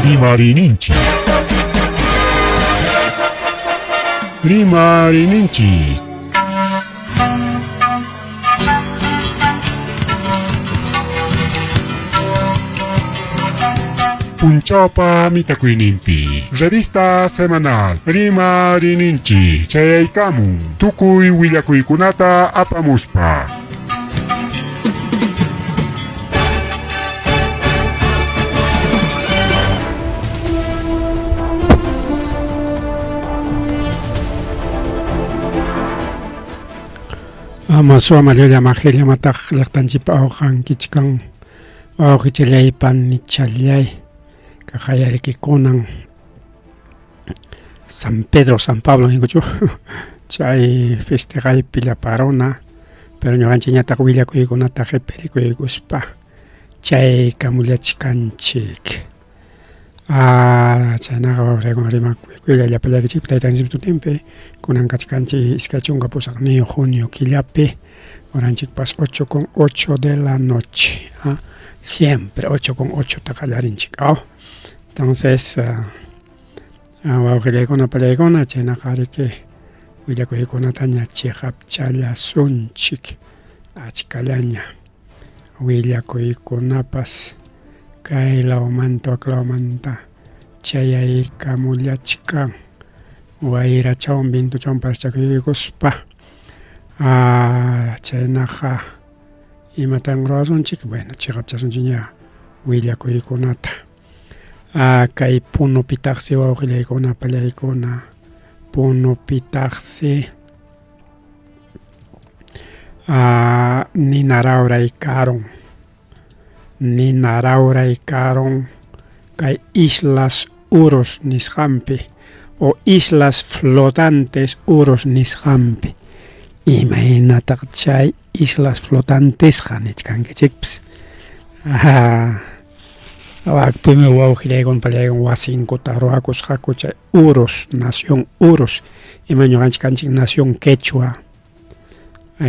Rimariyninchik. Rimariyninchik. Punchawpa mitakuyninpi Revista semanal Rimariyninchik chayaykamun tukuy willakuykunata apamuspa. Ama suama llulla majillamataq llaqtanchikpa awqankichkan wawqichallay panichallay kaqayarikikunan San Pedro, San Pablo ninkuchu chay festejaypi llapa runa pero ñuqanchikñataq willakuykunata qipirikuykuspa chaykamullachkanchik. Ah, chaynaqa wawqaykuna rimakuykulla llapallaykichikpi taytanchikpa sutinpi kunan kachkanchik 28 junio killapi horanchikpas 8 con 8 de la noche. Ah, siempre 8 con 8 ta qallarinchik. Oh. Entonces, wawqillaykuna pallaykuna chaynaqa riki willakuykunataña chiqapchallasunchik achkallaña willakuykunapas kay lawmanta wak lawmanta chayaykamullachkan wayrachawan vientochawan parchakuykuspa chaynaqa imatan ruwasunchik bueno chiqapchasunchikña willakuykunata. Kay Punupitaqsi wawqillaykuna pallaykuna Punupitaqsi nina rawray karun nina rawray karun kay Islas Uros nisqanpi o Islas Flotantes Uros nisqanpi imaynataq chay Islas Flotantesqa nichkankichikpis Wakpimi wawqillaykuna pallaykuna wasinkuta ruwakusqaku chay Uros, nación Uros, ima ñuqanchik kanchik nación quechua.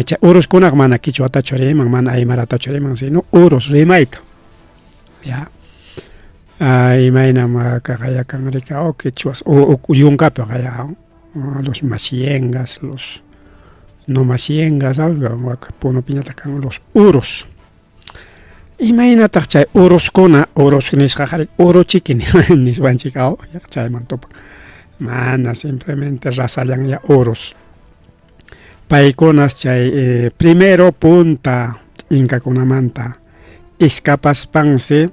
Chay Uroskunaqa mana quechuatachu riman, mana aymaratachu riman, sino Uros rimayta. Ya. Imaynam kaqayakan rika o quechuas o yunkapi qaya los masiengas, los no masiengas, wak Punupiñataq kan los Uros. Imaynataq chay uruskuna, urus nisqaqa uruchiki nispanchik chayman tupan. Mana simplemente razallanya urus. Paykunas chay eh, primero punta inkakunamanta escapaspansi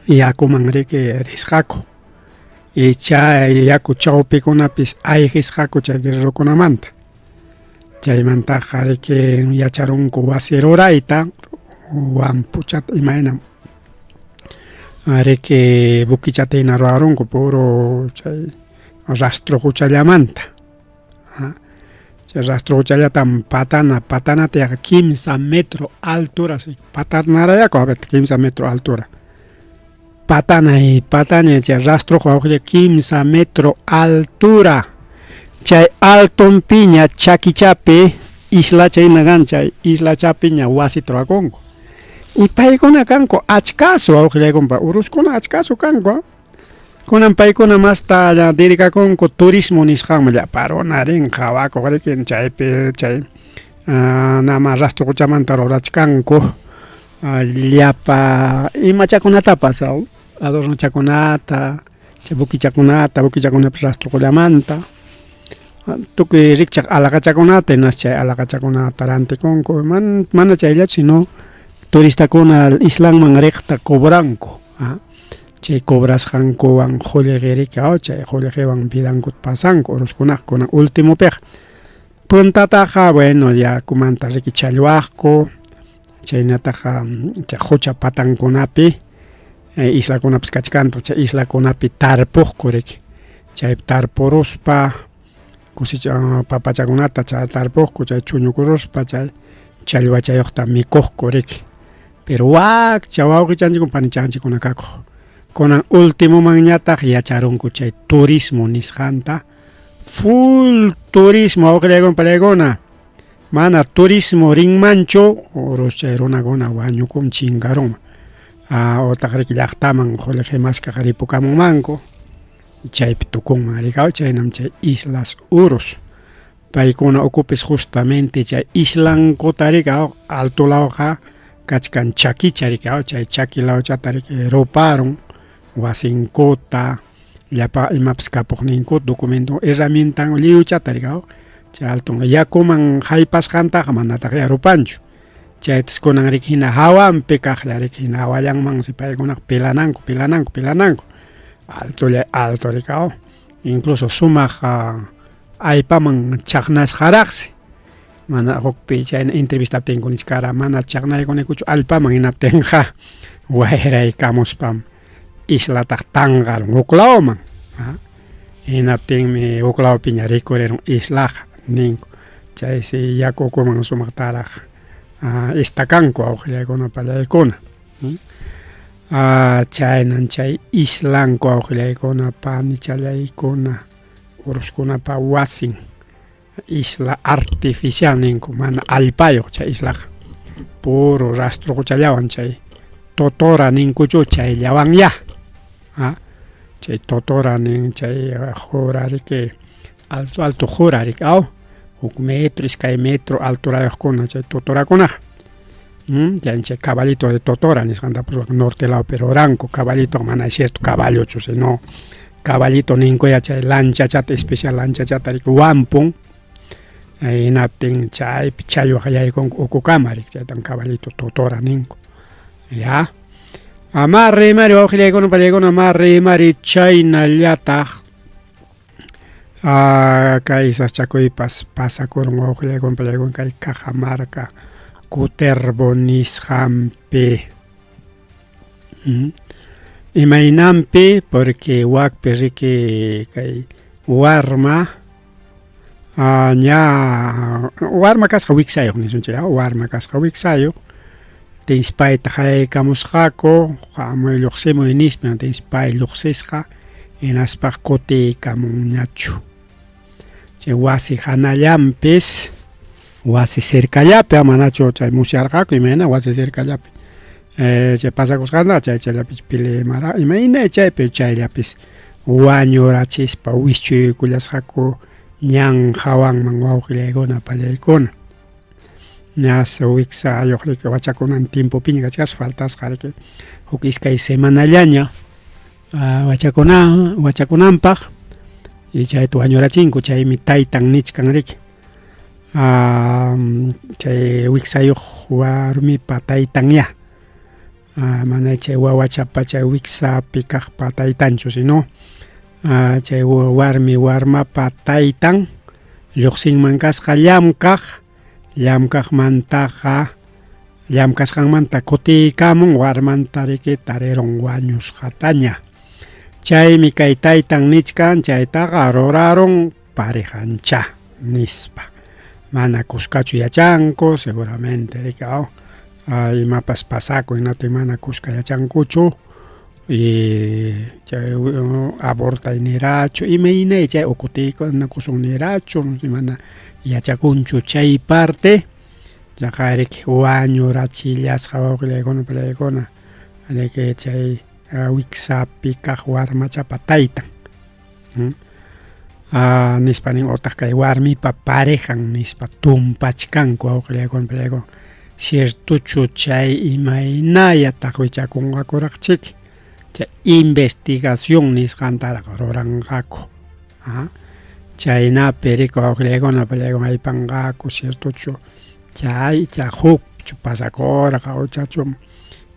yakuman riki risqaku. Y chay yaku chawpikunapis ayqisqaku chay guerrerokunamanta. Chaymantaqa riki yacharunku wasi rurayta wampuchata imaynam riki buquichata hina rurarunku puro chay rastroquchallamanta chay rastroquchallatam patana patanata yaqa kimsa metro altura patanarayaku a ver kimsa metro altura Patanay, patanay chay rastroq wawqilla kimsa metro altura. Chay altonpiña chakichapi islacha hina kan chay islachapiña wasita ruwakunku. Y paykuna kanku achkasu wawqillaykunpa, uruskuna achkasu kanku. Kunan paykuna masta dedicakunku turismo nisqanman llapa runa rin qhawakuq riki chaypi chay nama rastro quchamanta rurachkanku. Llapa imachakunatapas adornochakunata, chay buquichakunata, buquichakunapas rastroqullamanta, tukuy rikchaq alaqachakunata hinas chay alaqachakunata rantikunku, mana chayllachu sino turistakuna islanman riqta cobranku, chay cobrasqankuwan qullqi riki chay qullqiwan vidankuta pasanku uruskunaqa kunan ultimopiqa. Puntataqa bueno yakumanta riki challwaqku, chaynataqa chay qucha patankunapi islakunapas kachkantaq chay islakunapi tarpuqku riki chaypi tarpuruspa kusicha papachakunata chay tarpuqku chay chuñukuruspa chay challwachayuqta mikuqku riki pero wakcha wawqichanchikkuna panichanchikkuna kakuq kunan ultimomanñataq yacharunku chay turismo nisqanta full turismo wawqillaykuna panillaykuna Mana turismo rinmanchu, urus chay runakuna wañukun chinkarunman. Otaq riki llaqtaman qullqi maskaq ripukamunmanku, chaypi tukunman rikaw, chaynam chay Islas Uros. Paykuna ukupis justamente chay islankuta rikaw, alto lawqa kachkan chakicha rikaw, chay chaki lawchata riki ruparun wasinkuta, llapa imapas kapuqninkuta, documento, herramientan lliwchata rikaw, chay alton yakuman haypasqantaqa manataq rupanchu. Chaytas kunan riki hina hawanpi kaqlla riki hina hawallanmansi paykunaqa pilananku, pilananku, pilananku. Altolla alto rikaw, incluso sumaq allpaman chaqnasqaraqsi. Mana hukpi chayna entrevistaptinku nichkara mana chaqnaykunikuchu allpaman hinaptinqa wayraykamuspam islataq tanqarun huklawman. Hinaptinmi huklawpiña rikurirun islaqa ninku. Chaysi yaku ukuman sumaqtaraq estakanku awqillaykuna pallaykuna. Chaynan chay islanku awqillaykuna panichallaykuna uruskunapa wasin isla artificial ninku, mana allpayuq chay islaqa, puro rastroquchallawan chay totora ninkuchu chayllawanya. Chay totora nin chay qura riki alto alto qura riki aw huk metro iskay metro alturayuqkuna chay totorakunaqa. Chay chay caballito de totora nisqantapas norte lawpi ruranku, caballito mana es cierto caballochu sino caballito ninkuya chay lanchachata especial lanchachata riki wampun, hinaptin chaypi challwaq yaykunku ukukama riki, chaytan caballito totora ninku. Ya. Ama rimari wawqillaykuna pallaykuna ma rimari chaynallataq kay sasachakuypas pasakurun wawqillaykuna pallaykuna kay Cajamarca Cutervo nisqanpi. Imaynanpi porque wakpi riki kay warma ña warma kasqa wiksayuq nisunchik, warma kasqa wiksayuq tinsi payta qayaykamusqaku hamuy lluqsimuy nispa, tinsi pay lluqsisqa hinaspa kutiykamunñachu. Chay wasi hanallanpis wasi cercallapi, manachu chay musyarqaku imayna wasi cercallapi chay pasakusqanta chay chayllapis pilimara imayna chaypi chayllapis wañurachispa wischuykullasqaku ñan hawanman wawqillaykuna pallaykuna. Ñas wiksayuq riki wachakunan tiempopiña kachkasqa faltasqa riki huk iskay semanallaña wachakuna wachakunanpaq y chayta wañurachinku chaymi taytan nichkan riki chay wiksayuq warmipa taytanya mana chay wawachapa chay wiksapi kaqpa taytanchu sino chay warmi warmapa taytan lluqsinman kasqa llamkaq, llamkaqmantaqa llamkasqanmanta kutiykamun warmanta riki tarirun wañusqataña. Chaymi kay taytan nichkan chaytaqa rurarun parejancha nispa. Mana kuskachu yachanku seguramente riki imapas pasakun hinaptin mana kuska yachankuchu y chay abortay nirachu imaynay chay ukutiykunakusun nirachu mana yachakunchu chay parte chaqa riki wañurachillasqa wawqillaykuna pallaykuna riki chay wiksapi kaq warmachapa taytan. Nispa nin otaq kay warmipa parejan nispa tumpachkanku wawqillaykuna pallaykuna. Ciertochu chay imaynaya taqwichakunqakuraqchik chay investigación nisqantaraq ruranqaku. Chaynapi riki wawqillaykuna pallaykuna aypanqaku ciertochu chay icha hukchu pasakurqa uchachu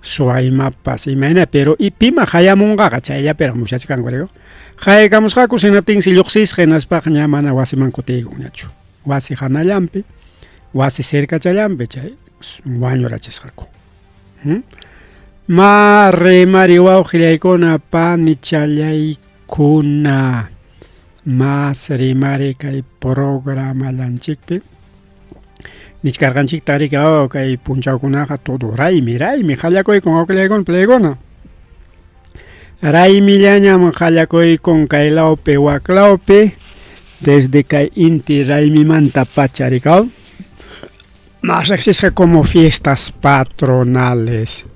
suwa imapas imayna pero pima hayamunqaqa chayllapiraq musyachkanku riki. Haykamusqaku hinaptinsi lluqsisqa hinaspaqa ña mana wasiman kutiykunñachu. Wasi hanallanpi, wasi cercachallanpi chay wañurachisqaku. Ma rimari wawqillaykuna panichallaykuna mas rimari kay programallanchikpi nichkarqanchikta riki kay punchawkunaqa todo raymi raymi qallakuykun wawqillaykuna palaykuna. Raymillañam qallakuykun kay lawpi wak lawpi desde kay inti raymimanta pacha rikaw mas riqsisqa como fiestas patronales.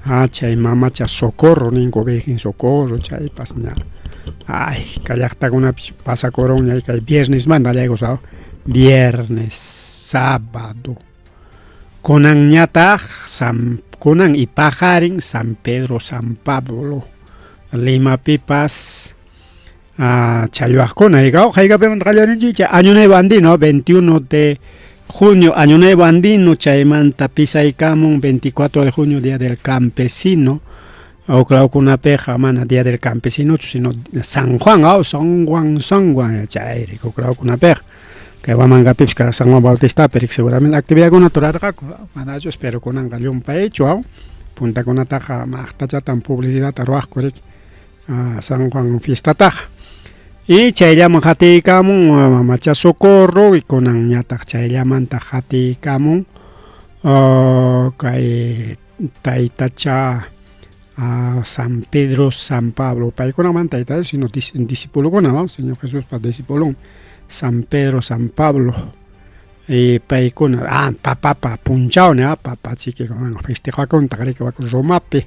Ah, chay mamacha Socorro ninku, Virgen Socorro, chaypas ña. Ay, kay llaqtakunapi pasakurunña kay viernesmanta qallaykuspa, viernes, sábado. Kunanñataq San kunan y paqarin San Pedro, San Pablo Limapipas challwaqkuna haykapimanta qallarinchik chay Año Nuevo Andino 21 de junio Año Nuevo Andino chaymanta pisaykamun 24 de junio Día del Campesino huk lawkunapiqa mana Día del Campesinochu sino San Juan aw San Juan San Juan chayri huk lawkunapiqa kay Huamangapipas kaq San Juan Bautistapi riki seguramente actividadkunata rurarqaku manachus pero kunanqa llumpaychu aw puntakunataqa maqtachatam publicidadta ruwaqku riki San Juan fiestataqa y chayllaman qatiykamun mamacha Socorro y kunanñataq chayllamantaq qatiykamun kay taytacha San Pedro, San Pablo, paykunamanta tayta sino discipulokuna, ¿no? Señor Jesuspa discipulon San Pedro, San Pablo y paykuna papapa punchawni papa chiki festejakuntaq riki Romapi.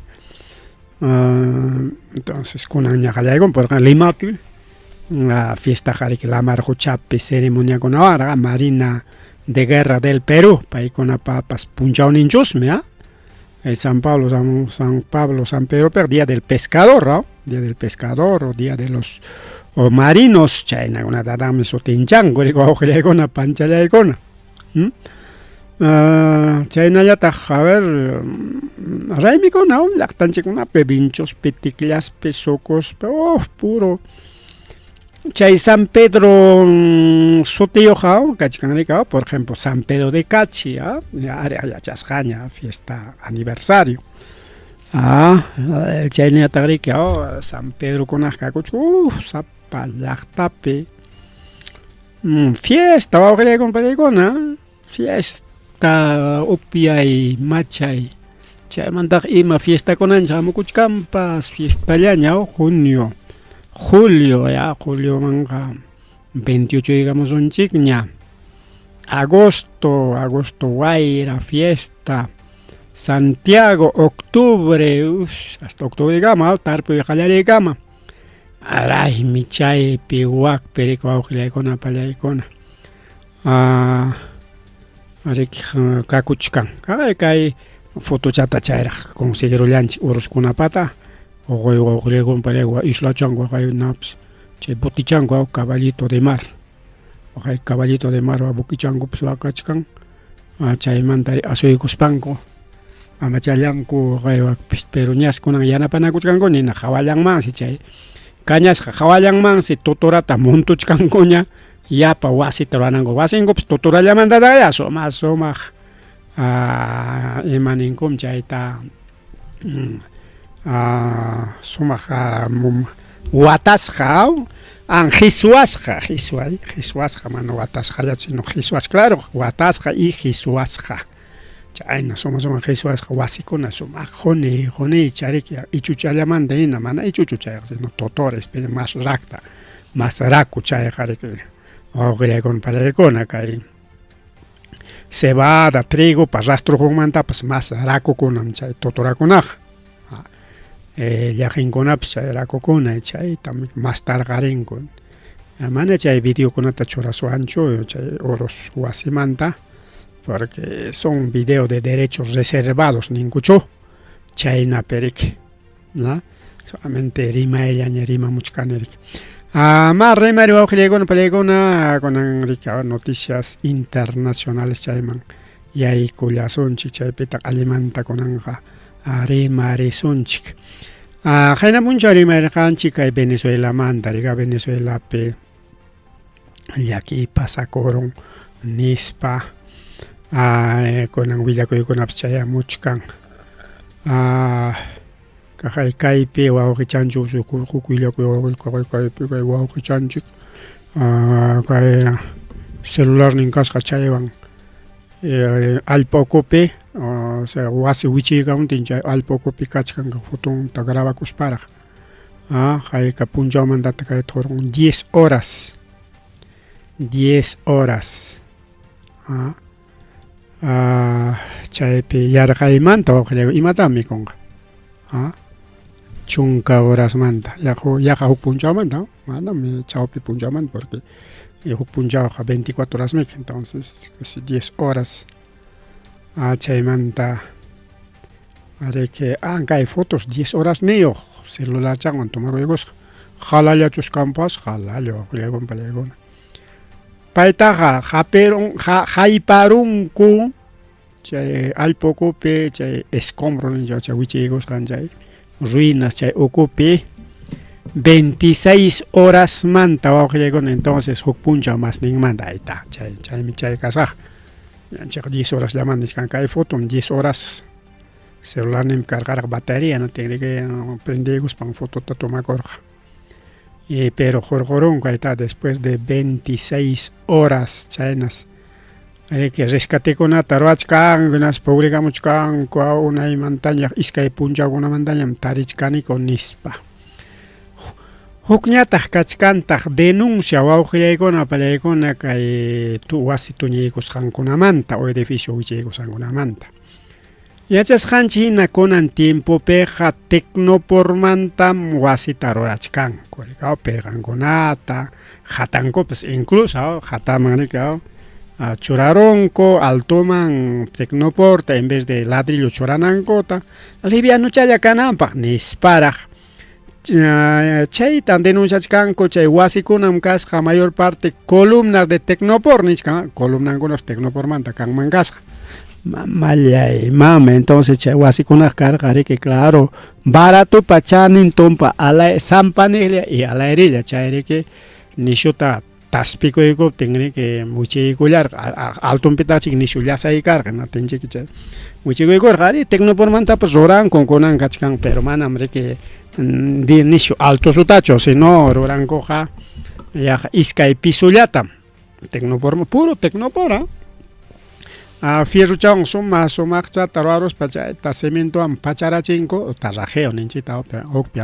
Entonces kunanña qallaykun porque Limapi fiestaqa riki lamar quchapi ceremoniakunawanqa Marina de Guerra del Perú paykunapapas punchawninchusmi San Pablo, San Pablo, San Pedro, pero Día del Pescador, ¿no? Día del Pescador o Día de los o marinos, chaynakunatataqmi sutinchanku wawqillaykuna panchallaykuna. Chaynallataq a ver raymikuna llaqtanchikkunapi Vinchospi, Ticllaspi, Socospi, oh puro chay San Pedro sutiyuq kachkan riki por ejemplo San Pedro de Cachi ari yachasqaña fiesta aniversario chaynallataq riki San Pedrokunaq kakuchun sapa llaqtapi fiesta wawqillaykuna pallaykuna fiesta upyay machay chaymantaqa ima fiestakunanchik hamukuchkanpas fiestallaña junio julio ya juliomanqa 28 llegamusunchikña agosto agosto wayra fiesta Santiago octubre hasta octubrekama tarpuy qallariykama raymi chaypi wakpi riki wawqillaykuna pallaykuna riki kakuchkan kay fotochata chayraq conseguirullanchik uruskunapata uquy wawqillaykuna pallaykuna islachanku waqaynapas chay botichanku caballito de mar waqay caballito de mar buquichankupas wakachkan chaymanta asuykuspanku amachallanku waqay pero ñas kunan yanapanakuchkanku nina hawallanmansi chay kañasqa hawallanmansi totorata montuchkankuña yapa wasita rurananku wasinkupas totorallamantataqya sumaq sumaq ima ninkum chayta sumaq watasqa qhiswasqa qhiswasqa mana watasqallachu sino qhiswasqa claro watasqa y qhiswasqa chayna sumaq sumaq qhiswasqa wasikuna sumaq quni qunicha riki ichuchallamanta hina mana ichuchu chayqa sino totora mas rakta mas raku chayqa riki wawqillaykuna pallaykuna kay cebada, trigopa rastrojunmantapas mas rakukunam chay totorakunaqa llaqinkunapas chay rakukuna chaytam mastarqarinku mana chay videokunata churasuwanchu chay urus wasimanta porque son video de derechos reservados ninkuchu chaynapi riki solamente rimayllaña rimamuchkani riki ma rimari wawqillaykuna pallaykuna kunan riki noticias internacionales chayman yaykullasunchik chaypitaq allimanta kunanqa rimarisunchik qayna punchaw rimarirqanchik kay Venezuelamanta rika Venezuelapi llaki pasakurun nispa kunan willakuykunapas chayamuchkan kaqay kaypi wawqichanchik huk willakuy kaypi kay wawqichanchik kay celularnin kasqa chaywan allpa ukupi osea wasi wichiykamuntin chay allpa ukupi kachkan fotonta grabakusparaq hayka punchawmantataq kayta hurqun 10 horas 10 horas chaypi yarqaymanta wawqillayku imatam mikunqa. Chunka horasmanta, yaqa huk punchawmanta, manam chawpi punchawmanta porque huk punchawqa 24 horasmi, entonces casi 10 horas. Chaymanta riki kay fotos 10 horasniyuq celularchanwan tomakuykusqa. Jalallachus kanpas, jalalla wawqillaykuna panillaykuna. Paytaqa hapirun hayparunku chay allpa ukupi chay escombro ninchik chay wichiykusqan chay ruinas chay ukupi 26 horasmanta wawqillaykuna entonces huk punchaw masninmanta ayta chay chaymi chay kasaq ñanchik 10 horasllamanta nichkan kay fotom 10 horas celularninpi karqaraq batería no tiene que prendiykuspan fotota tomakurqa y pero hurqurunku ayta después de 26 horas chaynas riki rescatekunata ruwachkanku hinaspa publicamuchkanku unaymantaña iskay punchawkunamantañam tarichkaniku nispa. Hukñataq kachkantaq denuncia wawqillaykuna pallaykuna kay wasi tuñiykusqankunamanta o edificio wichiykusqankunamanta. Yachasqanchik hina kunan tiempopiqa tecnopormantam wasita rurachkanku, pirqankunata, hatankupas incluso hataman riki churarunku altoman tecnoporta en vez de ladrillo churanankuta livianuchalla kananpaq nisparaq. Chaytan denunciachkanku chay wasikunam kasqa mayor parte columnas de tecnopor nichkan, columnankunas tecnopormanta kanman kasqa. Mamallay, mama, entonces chay wasikunaqa karqa riki claro, baratopa chanin tumpa alay sampaniqlla y alayrilla chay riki nishuta taspikuykuptin riki wichiykullarqa altonpitaqchik nishu llasay karqa natinchik chay wichikuykurqa ari tecnopormantapas ruranku kunan kachkan pero manam riki nishu altosutachu sino rurankuqa yaqa iskay pisollatam tecnopor puro tecnopor fierrochawan suma sumaqchata ruwaruspa chayta cementowan pacharachinku tarrajeo ninchikta hukpi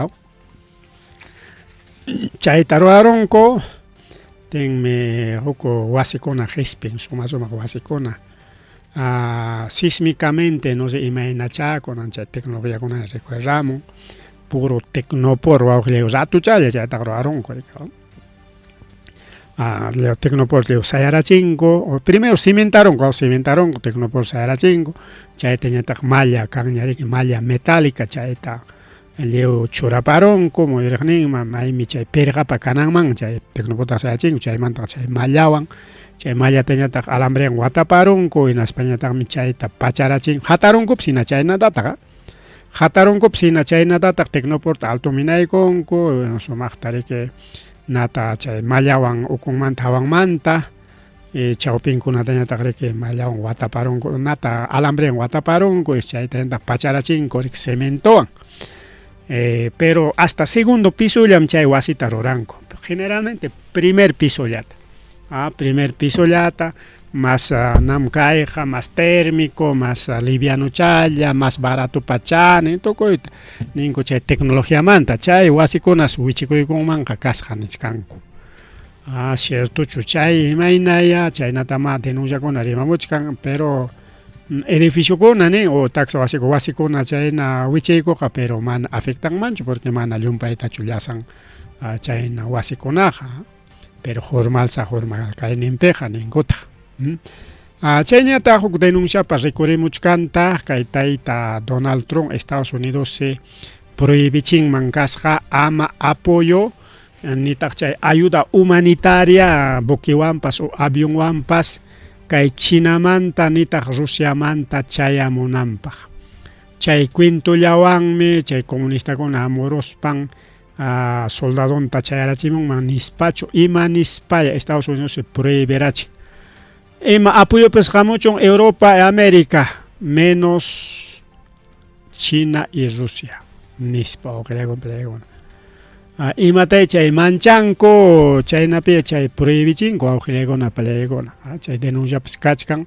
chayta ruwarunku tinmi huk wasikuna qispin suma sumaq wasikuna sismicamente no sé imaynachá kunan chay tecnologiakuna rikurirramun puro tecnopor wawqillay ratuchalla chaytaqa ruwarunku tecnopor sayarachinku primero cimentarunku cimentarunku tecnopor sayarachinku chaytañataq malla kanña riki malla metálica chayta lliw churaparunku muyuriqninman maymi chay pirqapa kananman chay tecnoporta sayachinku chaymanta chay mallawan chay mallatañataq alambrewan wataparunku hinaspañataqmi chayta pacharachinku hatarunkupas hina chaynatataq hatarunkupas hina chaynatataq tecnoporta altominaykunku sumaqta riki nata chay mallawan ukunmanta hawanmanta chawpinkunatañataq riki mallawan wataparunku nata alambrewan wataparunku chaytañataq pacharachinku riki cementowan pero hasta segundo pisollam chay wasita ruranku generalmente primer pisollata primer pisollata más nam kayqa más térmico más livianuchalla más baratopa chanin tukuyta ninku chay tecnologiamanta chay wasikunas wichikuykunmanqa kasqa nichkanku. Ciertochu chay imaynaya chaynatamá denunciakuna rimamuchkan pero edificiokuna nin o taksa wasikuna chayna wichiykuqa pero mana afectanmanchu porque mana llumpaytachu llasan chayna wasikunaqa pero formalsa formal kayninpiqa ninkutaq. Chayñataq huk denunciapas rikurimuchkantaq kay tayta Donald Trump Estados Unidos se prohibichinman kasqa ama apoyo nitaq chay ayuda humanitaria buquiwanpas o avionwanpas kay Chinamanta nitaq Rusiamanta chayamunanpaq. Chay cuentollawanmi chay comunistakuna hamuruspan soldadonta chayarachimunman nispachu ima nispaya Estados Unidos se prohibirachin. Ima apoyopas hamuchun Europa y América menos China y Rusia nispa wawqillaykuna. Imatay chay manchanku chaynapi chay prohibichinku wawqillaykuna pallaykuna chay denunciapas kachkan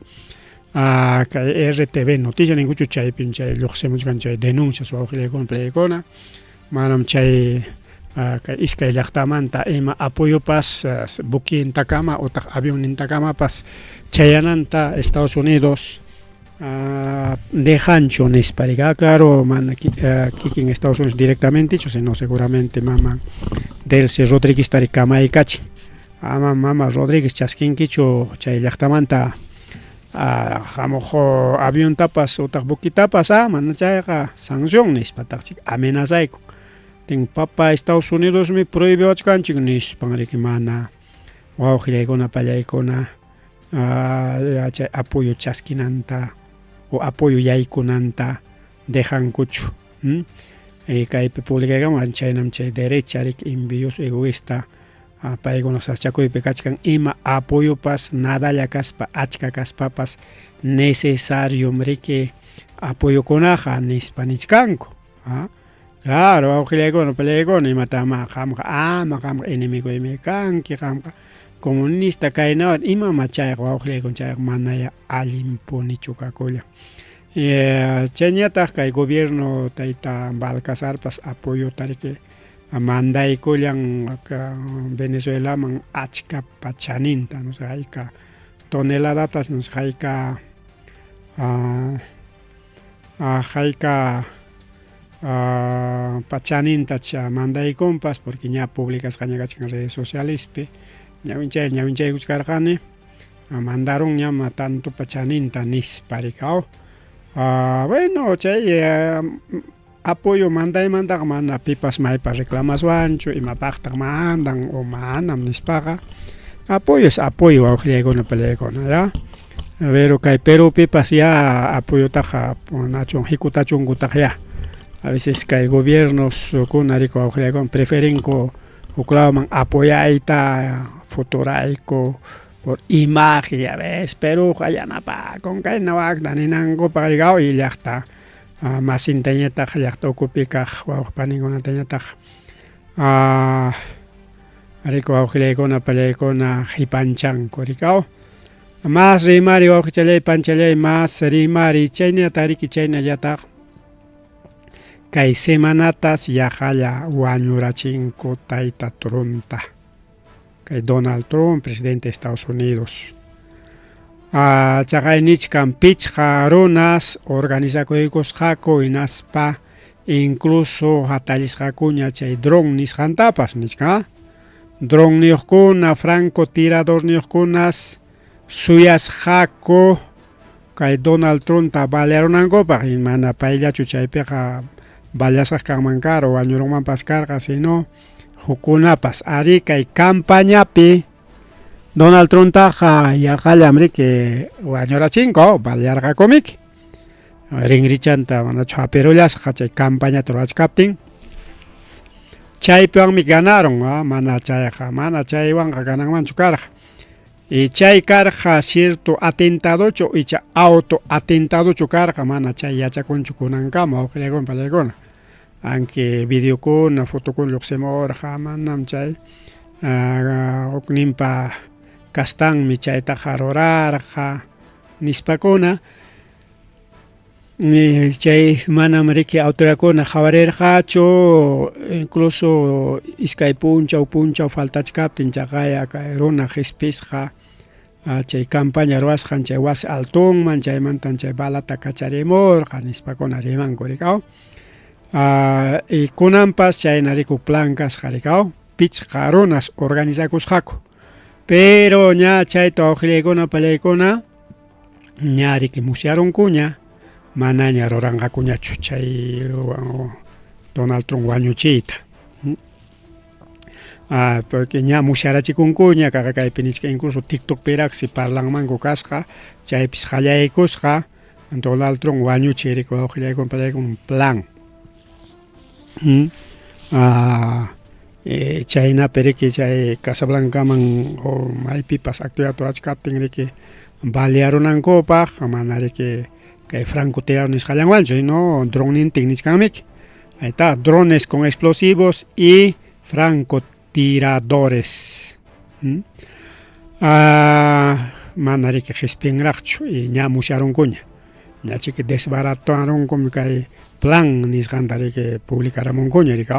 kay RTV noticia ninkuchu chaypim chay lluqsimuchkan chay denuncias wawqillaykuna pallaykuna manam chay kay iskay llaqtamanta ima apoyopas buquintakama utaq avionnintakamapas chayananta Estados Unidos Dejanchu nispa riki, ah claro, mana kikin Estados Unidos directamentechu, sino seguramente mama Delcy Rodríguezta riki kamaykachin. Ama mama Rodríguez chaskinkichu chay llaqtamanta hamuq aviontapas utaq buquitapas, ah mana chayqa sanción nispataqchik amenazaykun. Tin papa Estados Unidosmi prohibiwachkanchik nispan riki mana wawqillaykuna pallaykuna chay apoyo chaskinanta o apoyo yaykunanta dejankuchu. Kaypi publicaykamun chaynam chay derecha riki envidioso egoísta paykuna sasachakuypi kachkan ima apoyopas nadalla kaspa achka kaspapas necesariom riki apoyokunaqa nispa nichkanku. Claro, wawqillaykuna pallaykuna imatama qamqa ama qamqa enemigoymi kanki qamqa comunista kaynawan imama chayqa wawqillaykuna chayqa manaya allinpunichu kakullan. Chayñataq kay gobierno tayta Balcazarpas apoyota riki mandaykullan Venezuelaman achkapa chaninta, no sé hayka toneladatas, no sé hayka hayka pachaninta mandaykunpas porque ña publicasqaña kachkan redes socialespi ñawinchay ñawinchaykuchkarqani mandarunñam tantopa chaninta nispa riki. Bueno, chay apoyo mandaymantaqa mana pipas maypa reclamaswanchu imapaqtaq mandan o manam nispaqa apoyo es apoyo wawqillaykuna pallaykuna ya. Pero kay Perúpipas ya apoyotaqa nachun hikutachunkutaq ya. A veces kay gobiernos kuna riki wawqillaykuna preferinku huk lawman apoyayta futurayku por imagen ya ves Perúqa yanapakun kayna wakta ninankupaq riki y llaqta masintañataq llaqta ukupi kaq wawqi paninkunatañataq riki wawqillaykuna pallaykuna qipanchanku riki. Mas rimari wawqichallay panchallay mas rimari chaynataq riki chaynallataq kay semanatas yaqalla wañurachinku tayta Trumpta. Kay Donald Trump, presidente de Estados Unidos. Chaqay nichkan pichqa runas organizakuykusqaku hinaspa incluso hatallisqakuña chay dron nisqantapas nichkan. Dronniyuqkuna, francotiradorniyuqkunas suyasqaku kay Donald Trumpta balearunankupaq mana payllachu chaypiqa balasqa kanman karqa wañurunmanpas karqa sino hukkunapas ari kay campañapi Donald Trumptaqa yaqallam riki wañurachinku balearqakumiki rinrichanta manachu hapirullasqa chay campañata rurachkaptin chaypiwanmi ganaron mana chayqa mana chaywanqa gananmanchu karqa. Y chay karqa cierto atentadochu icha auto atentadochu karqa mana chay yachakunchu kunankama wawqillaykuna pallaykuna. Aunque videokuna fotokuna lluqsimurqa manam chay hukninpa kastanmi chaytaqa rurarqa nispakuna chay manam riki autoridadkuna qawarirqachu incluso iskay punchaw punchaw faltachkaptin chaqaya kay runa qispisqa chay campaña ruwasqan chay wasi altonman chaymantan chay balata kacharimurqa nispakuna rimanku riki. Y kunanpas chayna riku plan kasqa riki pichqa runas organizakusqaku pero ña chayta wawqillaykuna pallaykuna ña riki musyarunkuña manaña ruranqakuñachu chay Donald Trump wañuchiyta. Porque ña musyarachikunkuña kaqa kaypi nichka incluso TikTokpiraqsi parlanmanku kasqa chaypis qallaykusqa Donald Trump wañuchiy riki wawqillaykuna pallaykuna plan. Chaynapi riki chay Casablancaman o maypipas actividad rurachkaptin riki balearunankupaq mana riki kay francotirador nisqallanwanchu sino dronnintin nichkanmiki. Ahí está, drones con explosivos y francotiradores. Mana riki qispinraqchu y ña musyarunkuña. Ña chiki desbaratarunkum kay plan nisqanta riki publicaramunkuña riki.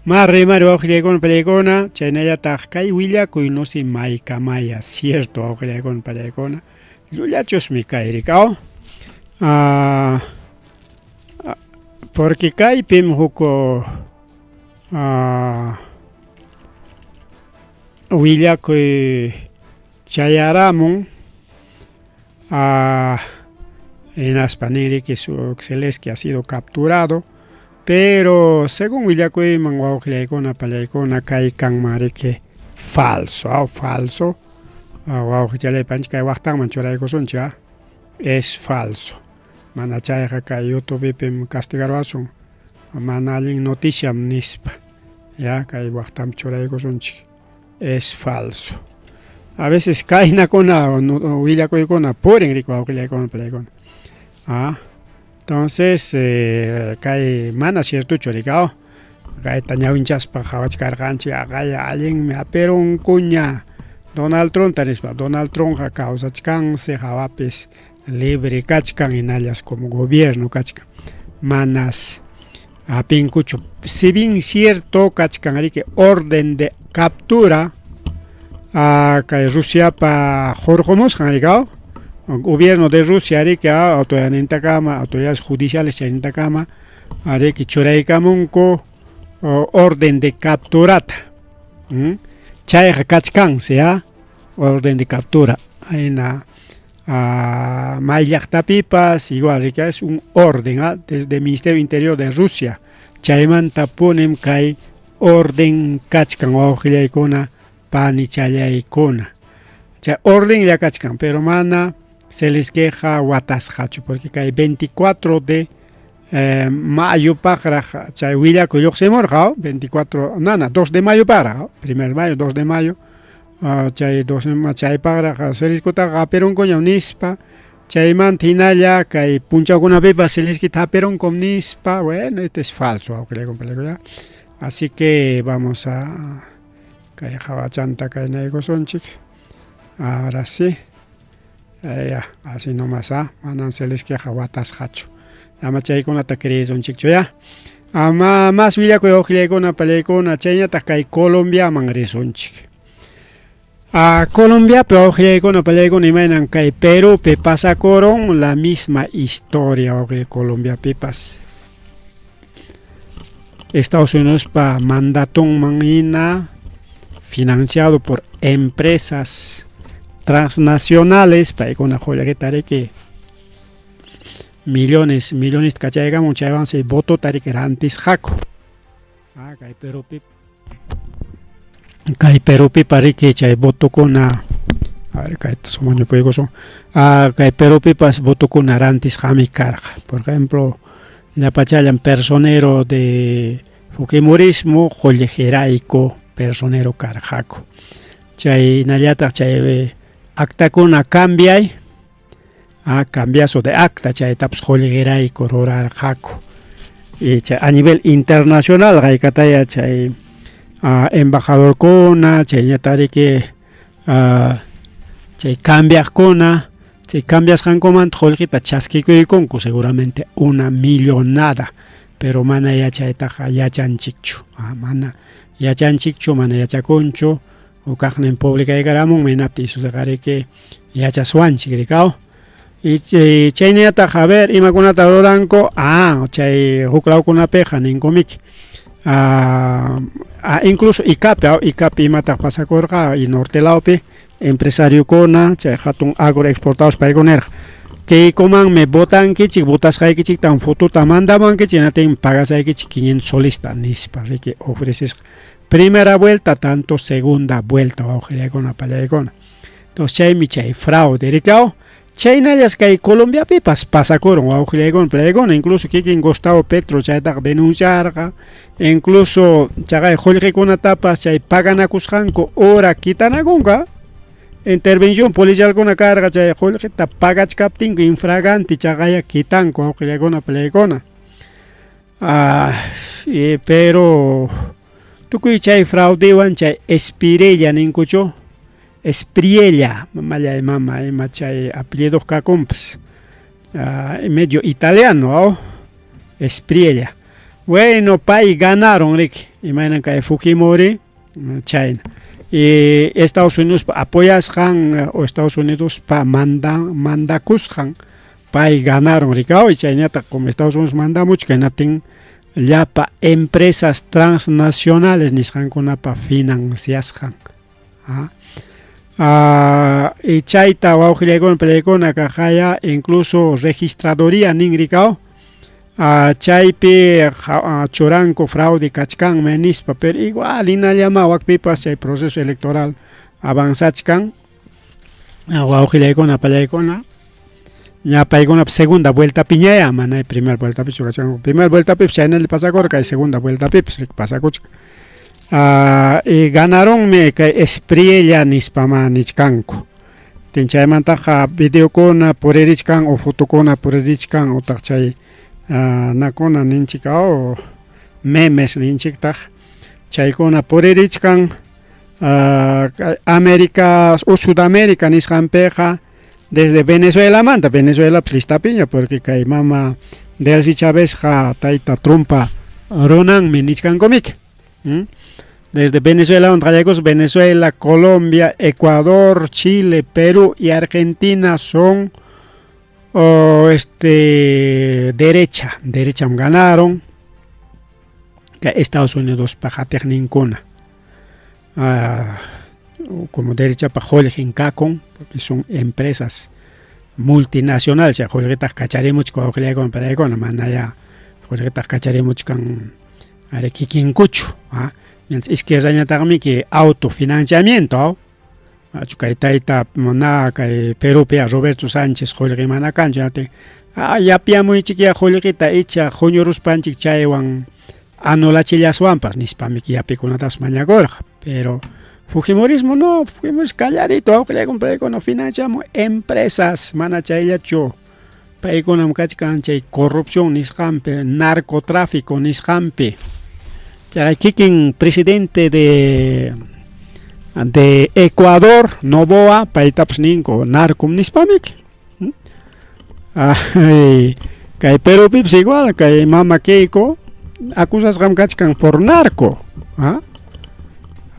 Ma rimari wawqillaykuna pallaykuna chaynallataq kay willakuy no sé maykamaya cierto wawqillaykuna pallaykuna llullachusmi kay riki. Ah, porque kaypim huk willakuy chayaramun hinaspa ninriki Zelensky ha sido capturado pero según willakuyman wawqillaykuna pallaykuna kay kanman riki falso falso wawqichalay panchik kay waqtanman churaykusunchik es falso mana chayqa kay YouTubepim castigaruwasun mana allin noticiam nispa ya kay waqtanpi churaykusunchik es falso a veces kaynakuna willakuykuna purin riki wawqillaykuna pallaykuna entonces kay mana ciertochu riki kayta ñawinchaspa qhawachkarqanchik aqaya allinmi hapirunkuña Donald Trumpta nispa Donald Trumpqa kawsachkansi hawapis libre kachkan hinallas como gobierno kachkan manas hapinkuchu si bien cierto kachkan riki orden de captura kay Rusiapa hurqumusqan riki gobierno de Rusia riki autoridadnintakama autoridades judiciales chaynintakama riki churaykamunku orden de capturata chayqa kachkansi orden de captura ahina may llaqtapipas igual riki es un orden desde Ministerio Interior de Rusia chaymanta punim kay orden kachkan wawqillaykuna panichallaykuna chay ordenlla kachkan pero mana Zelenskyqa watasqachu porque kay 24 de mayopaqraq chay willakuy lluqsimurqa 24 nana 2 de mayo paqraq primer mayo 2 de mayo chay 2 chaypaqraq Zelenskitaqa hapirunkuñam nispa chaymanta hinalla kay punchawkunapipas Zelenskita hapirunkum nispa bueno este es falso wawqillaykuna así que vamos a kay hawachanta kaynaykusunchik ahora sí ya así nomás manam Zelenskyqa watasqachu ama chaykunata creesunchikchu ya ama mas willakuy wawqillaykuna pallaykuna chayñataq kay Colombiaman risunchik Colombiapi wawqillaykuna pallaykuna imaynan kay Perupi pasakurun la misma historia wawqi Colombiapipas Estados Unidospa mandatonman hina financiado por empresas transnacionales paykuna qullqita riki millones millones kachaykamun chaywansi votota riki rantisqaku kay Perupi kay Perupipa riki chay votokuna a ver kayta sumañupuykusun kay Perupipas votokuna rantisqami karqa por ejemplo llapachallan personero de Fujimorismo qullqirayku personero karqaku chaynallataq chay actakuna cambiay cambiazo de acta chaytapas qullqirayku rurarqaku y chay a nivel internacional haykataya chay embajadorkuna chayñataq riki chay cambiaqkuna chay cambiasqankumanta qullqita chaskikuykunku seguramente una millonada pero mana yachaytaqa yachanchikchu mana yachanchikchu mana yachakunchu hukaqnin publicaykaramun hinaptin isusiqa yachaswanchik rikaw y chaynallataq a ver imakunata ruranku chay huk lawkunapiqa ninkumiki incluso Icapi Icapi imataq pasakurqa y norte lawpi empresariokuna chay hatun agroexportadores paykuna nirqa kaykumanmi votankichik votasqaykichiktan fotota mandamuwankichik hinaptin pagasaykichik 500 solista nispa riki ofrecesqa primera vuelta tanto segunda vuelta wawqillaykuna pallaykuna entonces chaymi chay fraude rikaw chaynallas kay Colombiapipas pasakurun wawqillaykuna pallaykuna incluso kikin Gustavo Petro chaytaqa denunciarqa incluso chaqay qullqikunatapas chay paganakusqanku hora kitanakunqa intervención policialkuna karqa chay qullqita pagachkaptinku infraganti chaqaya kitanku wawqillaykuna pallaykuna pero tukuy chay fraudewan chay Espirella ninkuchu Espriella mamallay mama ima chay apellido kakunpas medio italiano Espriella bueno pay ganaron riki imaynan kay Fujimori chayna y Estados Unidos apoyasqan o Estados Unidos pa mandakusqan Pay ganaron rikaw chaynataq como Estados Unidos mandamuchkan hinaptin llapa empresas transnacionales nisqankunapa financiasqan. Y chayta wawqillaykuna pallaykuna kaqaya incluso registraduría nin rikaw chaypi churanku fraude kachkanmi nispa pero igual hinallama wakpipas chay proceso electoral avanzachkan wawqillaykuna pallaykuna ña paykunap segunda vueltapiñaya mana primera vueltapichu kachkanku primera vueltapipas chaynalla pasakurqa kay segunda vueltapipas pasakuchkan y ganarunmi kay Espriella nispamá nichkanku tin chaymantaqa videokuna puririchkan o fotokuna puririchkan utaq chay nakuna ninchik memes ninchiktaq chaykuna puririchkan América o Sudamérica nisqanpiqa desde Venezuelamanta Venezuelapas listapiña porque kay mama Delcy Chavezqa tayta Trumpa runanmi nichkankumiki desde Venezuelamanta qallaykuspa Venezuela, Colombia, Ecuador, Chile, Perú y Argentina son derecha, derecham ganaron kay Estados Unidospa qatiqninkuna como derechapa qullqin kakun porque son empresas multinacionales chay qullqitaq kacharimuchkan wawqillaykuna pallaykuna mana ya qullqitaq kacharimuchkan ari kikinkuchu mientras izquierdañataqmi que autofinanciamiento achu kay tayta na kay Perupi Roberto Sánchez qullqi mana kanchu yapyamuychikya qullqita icha huñuruspanchik chaywan anulachillaswanpas nispami yapikunatapas mañakurqa pero Fujimorismo no, Fujimorismo calladito wawqillaykuna paykuna financiamun empresas mana chayllachu paykunam kachkan chay corrupción nisqanpi narcotráfico nisqanpi chay kikin presidente de Ecuador Noboa paytapas ninku narcom nispamiki kay Perupipas igual kay mama Keiko acusasqam kachkan por narco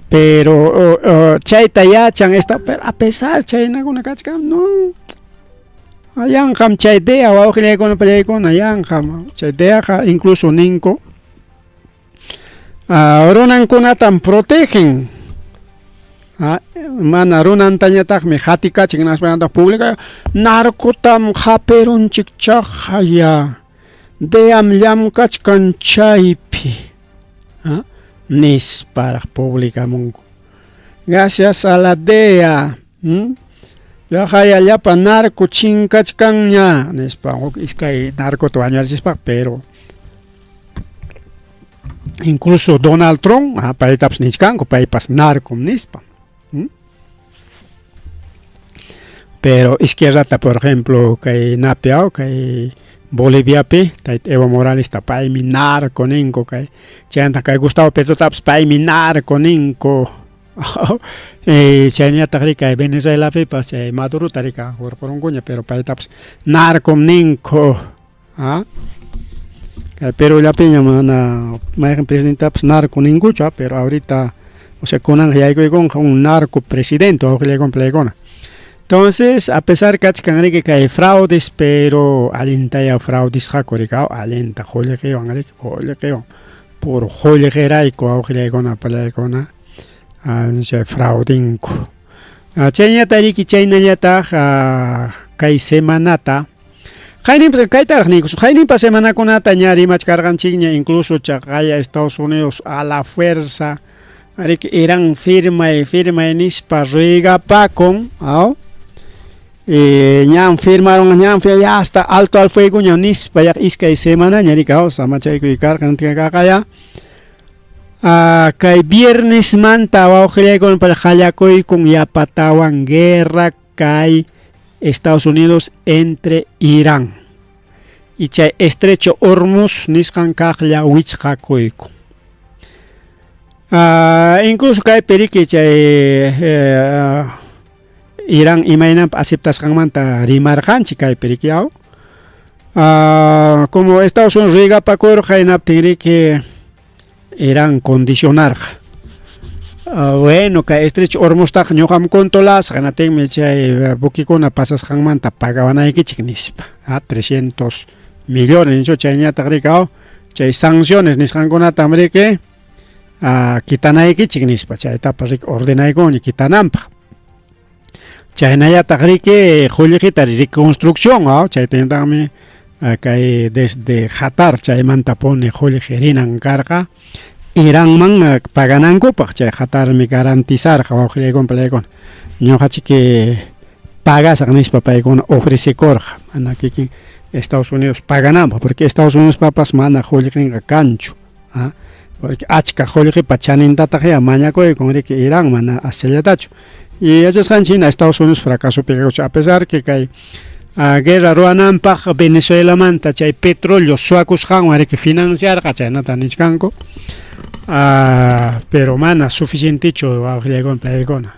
pero chayta yachan esta pero a pesar chaynakuna kachkan no yanqam chay DEA wawqillaykuna pallaykuna yanqam chay DEAqa incluso ninku runankunatam protegen mana runantañataqmi qatikachin hinaspa pública narcotam hapirunchik chaqaya DEAm llamkachkan chaypi nisparaq publicamunku gracias a la DEA yaqaya llapa narco chinkachkanña nispa huk iskay narcota wañurachispaqa pero incluso Donald Trump paytapas nichkanku paypas narcom nispa pero izquierdata por ejemplo kay napi kay Boliviapi tayta Evo Moralesta paymi narco ninku kay chaymanta kay Gustavo Petrotapas paymi narco ninku chaynallataq kay Venezuelapipas chay Madurota rika hurqurunkuña pero paytapas narcom ninku kay Perullapiña mana mayqin presidentapas narco ninkuchu pero ahorita o sea kunanqa yaykuykunqa un narco presidente wawqillaykuna pallaykuna entonces a pesar kachkan riki kay fraudes pero allintaya fraudisqaku rika allinta qullqiwan riki qullqiwan puro qullqirayku wawqillaykuna pallaykuna chay fraudinku chayñataq riki chaynallataq kay semanata qayninpa kaytaraq niykus qayninpa semanakunata ña rimachkarqanchikña incluso chaqaya Estados Unidos a la fuerza riki Irán firmay firmay nispa ruegapakun ñan firmaron ñan ya hasta alto al fuego ña nispa ya iskay semanaña riki samachaykuy karqan kaqaya kay viernesmanta wawqillaykuna qallakuykun yapatawan guerra kay Estados Unidos entre Irán y chay estrecho Hormuz nisqan kaqlla wichqakuykun incluso kaypi riki chay Irán imaynanpi aceptasqanmanta rimarqanchik kaypi riki como Estados Unidos ruegapakurqa hinaptin riki Irán condicionarqa. Bueno, kay estrecho Hormuztaqa ñuqam controlasaq, hinaptinmi chay buquekuna pasasqanmanta pagawanaykichik nispa. 300 millones nichu chayñataq riki chay sanciones nisqankunatam riki quitanaykichik nispa, chaytapas riki ordenaykunña quitananpaq. Chaynallataq riki qullqita reconstrucción, chaytañataqmi kay desde Qatar chaymantapuni qullqi rinan karqa Iranman paganankupaq, chay Qatarmi garantizarqa wawqillaykuna palaykuna ñuqachiki pagasaq nispa paykuna ofrecekurqa, mana kikin Estados Unidos pagananpaq, porque Estados Unidos papas mana qullqinqa kanchu, porque achka qullqipa chanintataqya mañakuykun riki Irán mana aschallatachu. Y yachasqanchik hina Estados Unidos fracasopi a pesar que kay guerra ruwananpaq Venezuelamanta chay petróleo suwakusqanwan riki financiarqa, chaynata nichkanku, pero mana suficientechu wawqillaykuna palaykuna,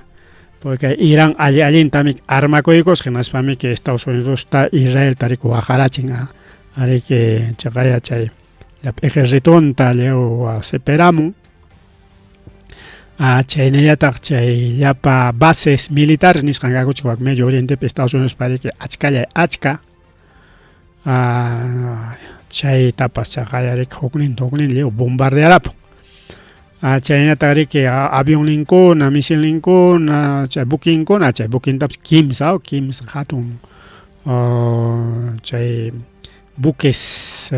porque Irán alli allintami armakuykusqa, hinaspamiki Estados Unidosta Israelta riki waqarachin, ariki chaqaya chay ejércitonta lliw seperamun. Chaynallataq chay llapa bases militares nisqan kakuchik wak Medio Orientepi Estados Unidos pariki achkallay achka, chaytapas chaqaya riki hukninta hukninta lliw bombardearapun. Chaynallataq riki avionninkuna, misilninkuna, chay buquinkuna, chay buquintapas kimsa kimsa hatun chay buques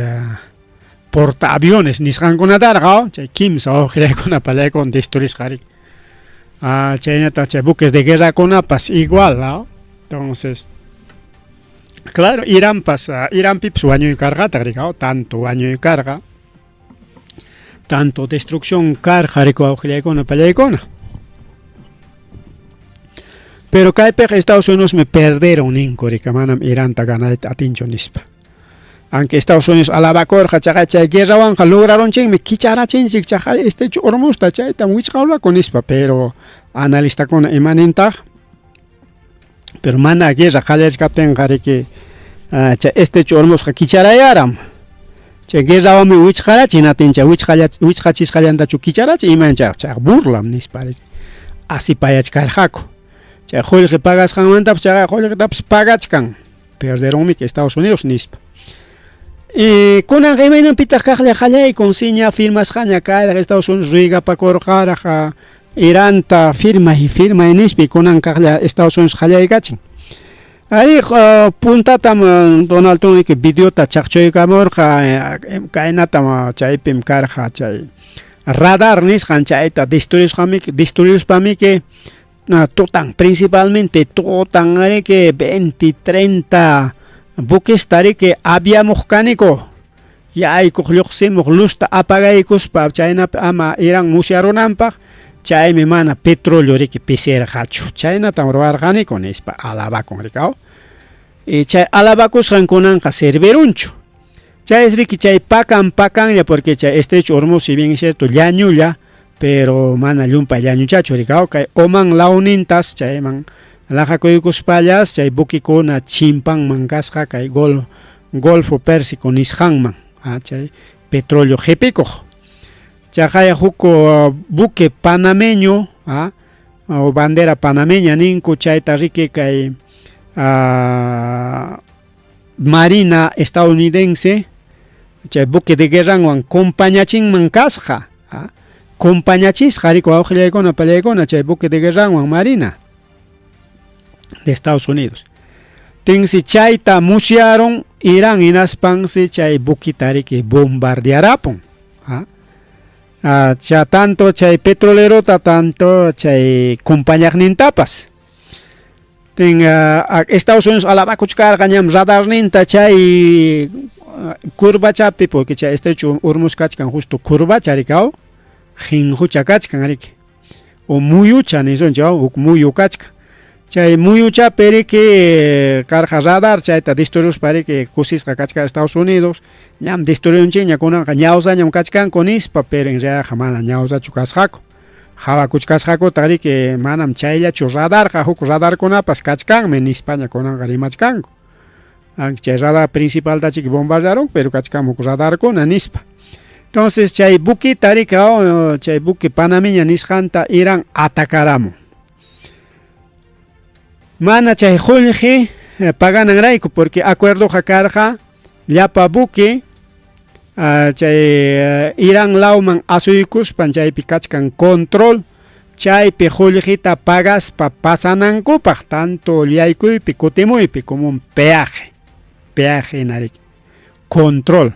portaaviones nisqankunatarqa chay kimsa wawqillaykuna palaykuna destruisqa riki. Chaynallataq chay buques de guerrakunapas igual, entonces claro, Iranpas Iranpipas wañuy karqataq riki, tanto wañuy karqa, tanto destrucción karqa riki wawqillaykuna palaykuna. Pero kaypiqa Estados Unidosmi perderon ninku riki, manam Iranta ganayta atinchu nispa. Aunque Estados Unidos alabakurqa chaqay chay guerrawanqa lograrunchikmi kicharachinchik chaqay estrecho Hormuzta chaytam wichqawlaku nispa, pero analistakuna imanintaq, pero mana guerra qallarichkaptinqa riki chay estrecho Hormuzqa kicharayaram, chay guerrawanmi wichqarachin, hinaptin chay wichqachisqallantachu kicharachin iman chayqa chayqa burlam nispa riki asipayachkarqaku. Chay qullqi pagasqanmantapas chaqay qullqitapas pagachkan, perderunmi Estados Unidos nispa. Y kunanqa imaynanpitaq kaqlla qallaykun si ña firmasqaña karaq Estados Unidos ruegapakurqaraq Iranta firmay firmay nispa, kunan kaqlla Estados Unidos qallaykachin. Ari puntatam Donald Trump videota chaqchuykamurqa, kaynatam chaypim karqa chay radar nisqan, chayta destruyuspamiki tutan, principalmente tutan riki 20, 30 buquesta riki aviamuq kaniku, yaykuq lluqsimuq luzta apagaykuspa, chaynapi ama Irán musyarunanpaq, chaymi mana petróleo riki pisirqachu, chaynatam ruwarqaniku nispa alabakun riki. Y chay alabakusqan kunanqa servirunchu. Chay es riki chay pakan pakanlla, porque chay estrecho Hormuz, si bien es cierto, llañulla, pero mana llumpay llañuchachu riki, kay Oman lawnintas chayman laqakuykuspallas chay buquekuna chimpanman kasqa kay Golfo Pérsico nisqanman, chay petróleo qhipikuq. Chaqaya huk buque panameño, o bandera panameña ninku, chayta riki kay marina estadounidense chay buque de guerranwan compañachinman kasqa, compañachisqa riki wawqillaykuna pallaykuna chay buque de guerranwan marina de Estados Unidos. Tinsi chayta musyaron Irán hinaspansi chay buquita riki bombardearapun. Cha tanto chay petrolerota tanto chay compañaqnintapas. Tin Estados Unidos alabakuchkarqa ñam radarninta chay curvachapi, porque chay estrecho Hormuz kachkan justo curvacha riki, hinhucha kachkan riki, o muyucha nisunchik, huk muyu kachkan. Chay muyuchapi riki karqa radar, chayta destruyuspa riki kusisqa kachkan Estados Unidos, ñam destruyunchikña kunanqa ñawsañam kachkanku nispa, pero en realidad mana ñawsachu kasqaku. Hawakuchkasqakutaq riki manam chayllachu radarqa, huk radarkunapas kachkanmi nispaña kunanqa rimachkanku. Chay radar principalta chiki bombardearon, pero kachkan huk radarkuna nispa. Entonces chay buquita rika, chay buque panameña nisqanta Irán atacaramun. Mana chay qullqi pagananrayku porque acuerdoqa karqa llapa buque chay Irán lawman asuykuspan chaypi kachkan control chaypi qullqita pagaspa pasanankupaq tanto yaykuypi kutimuypi como un peaje, peaje hina riki, control.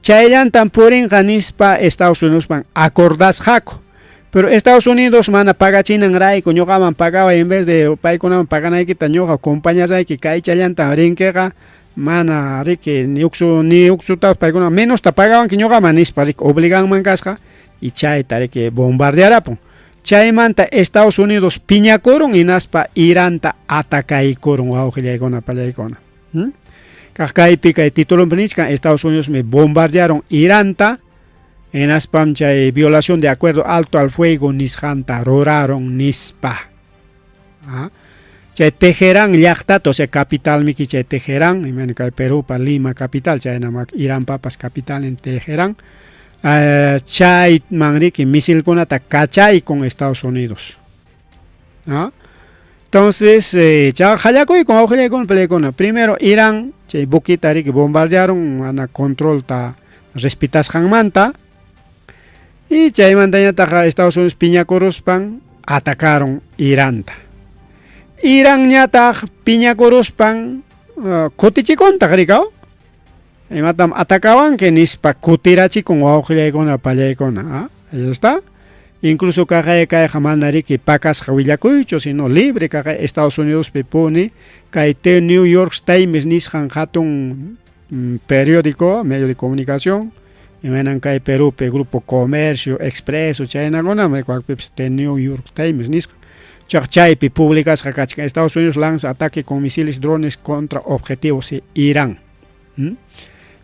Chayllantam purinqa nispa Estados Unidosman acordasqaku. Pero Estados Unidos mana pagachinanrayku ñuqaman pagaway en vez de paykunaman paganaykita ñuqa compañasayki kaychallantam rinkiqa mana riki ni uksu ni uksutapas paykuna menosta pagawanki ñuqaman nispa riki obliganman kasqa y chayta riki bombardearapun. Chaymanta Estados Unidos piñakurun hinaspa Iranta atacaykurun wawqillaykuna pallaykuna. Kaq kaypi kay titulonpi nichkan Estados Unidos me bombardearon Iranta hinaspam chay violación de acuerdo alto al fuego nisqanta ruraron nispa. Chay Teherán llaqtata, o sea, capital miki chay Teherán, imayna kay Perúpa Lima capital, chaynam Iranpapas capital en Teherán. Chayman riki misilkunata kachaykun Estados Unidos. Entonces, chay qallakuykun awqillaykuna peleakuna. Primero Irán chay buquita riki bombardearon mana controlta respetasqanmanta y chaymantañataq Estados Unidos piñakuruspan atacaron Iranta. Iranñataq piñakuruspan kutichikuntaq rikaw imatam atacawanki nispa kutirachikun wawqillaykuna pallaykuna. Ahí está. Incluso kaqay kayqa mana riki pakasqa willakuychu, sino libre kaqay Estados Unidospi puni kay The New York Times nisqan hatun periódico, medio de comunicación, imaynan kay Perúpi Grupo Comercio, Expreso, chaynakunam kuakpipas The New York Times nisqa. Chaq chaypi publicasqa kachkan Estados Unidos lanza ataque con misiles drones contra objetivos Irán.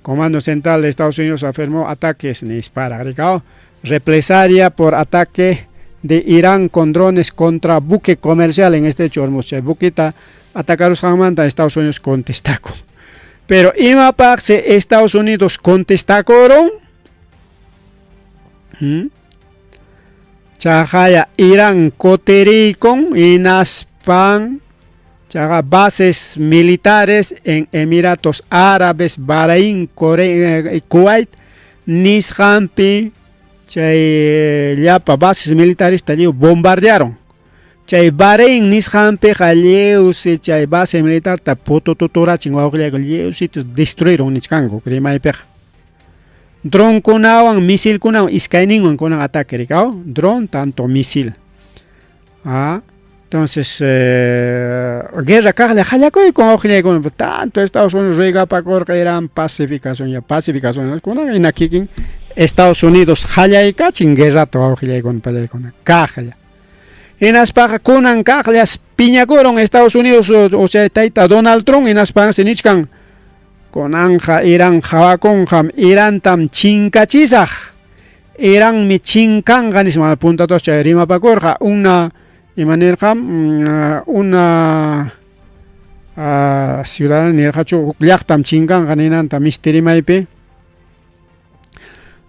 Comando Central de Estados Unidos afirmó ataques nispara rikaw represalia por ataque de Irán con drones contra buque comercial en estrecho Hormuz. Chay buquita atacarusqanmanta Estados Unidos contestaku. Pero imapaqsi Estados Unidos contestakurun? Chaqaya Irán kutiriykun hinaspan chaqa bases militares en Emiratos Árabes, Bahrein, Kuwait nisqanpi chay llapa bases militares lliw bombardearon. Chay Bahrein nisqanpiqa lliwsi chay base militarta putututurachin wawqillayku lliwsita destruyeron nichkanku rimaypiqa. Dronkunawan misilkunawan iskayninwan kunan ataque rikaw, dron tanto misil. Entonces, guerra kaqlla qallakuykun wawqillaykuna tanto Estados Unidos ruegapakurqa Irán pacificación ya pacificación kunan hina kikin Estados Unidos qallaykachin guerrata wawqillaykuna pallaykuna kaqlla. Hinaspaqa kunan kaqllas piñakurun Estados Unidos o sea tayta Donald Trump hinaspansi nichkan kunanqa Irán qawakunqam Irantam chinkachisaq Iranmi chinkanqa nispa puntatas chay rimapakurqa una ima nirqa una ciudadana nirqachu huk llaqtam chinkanqa ninanta misti rimaypi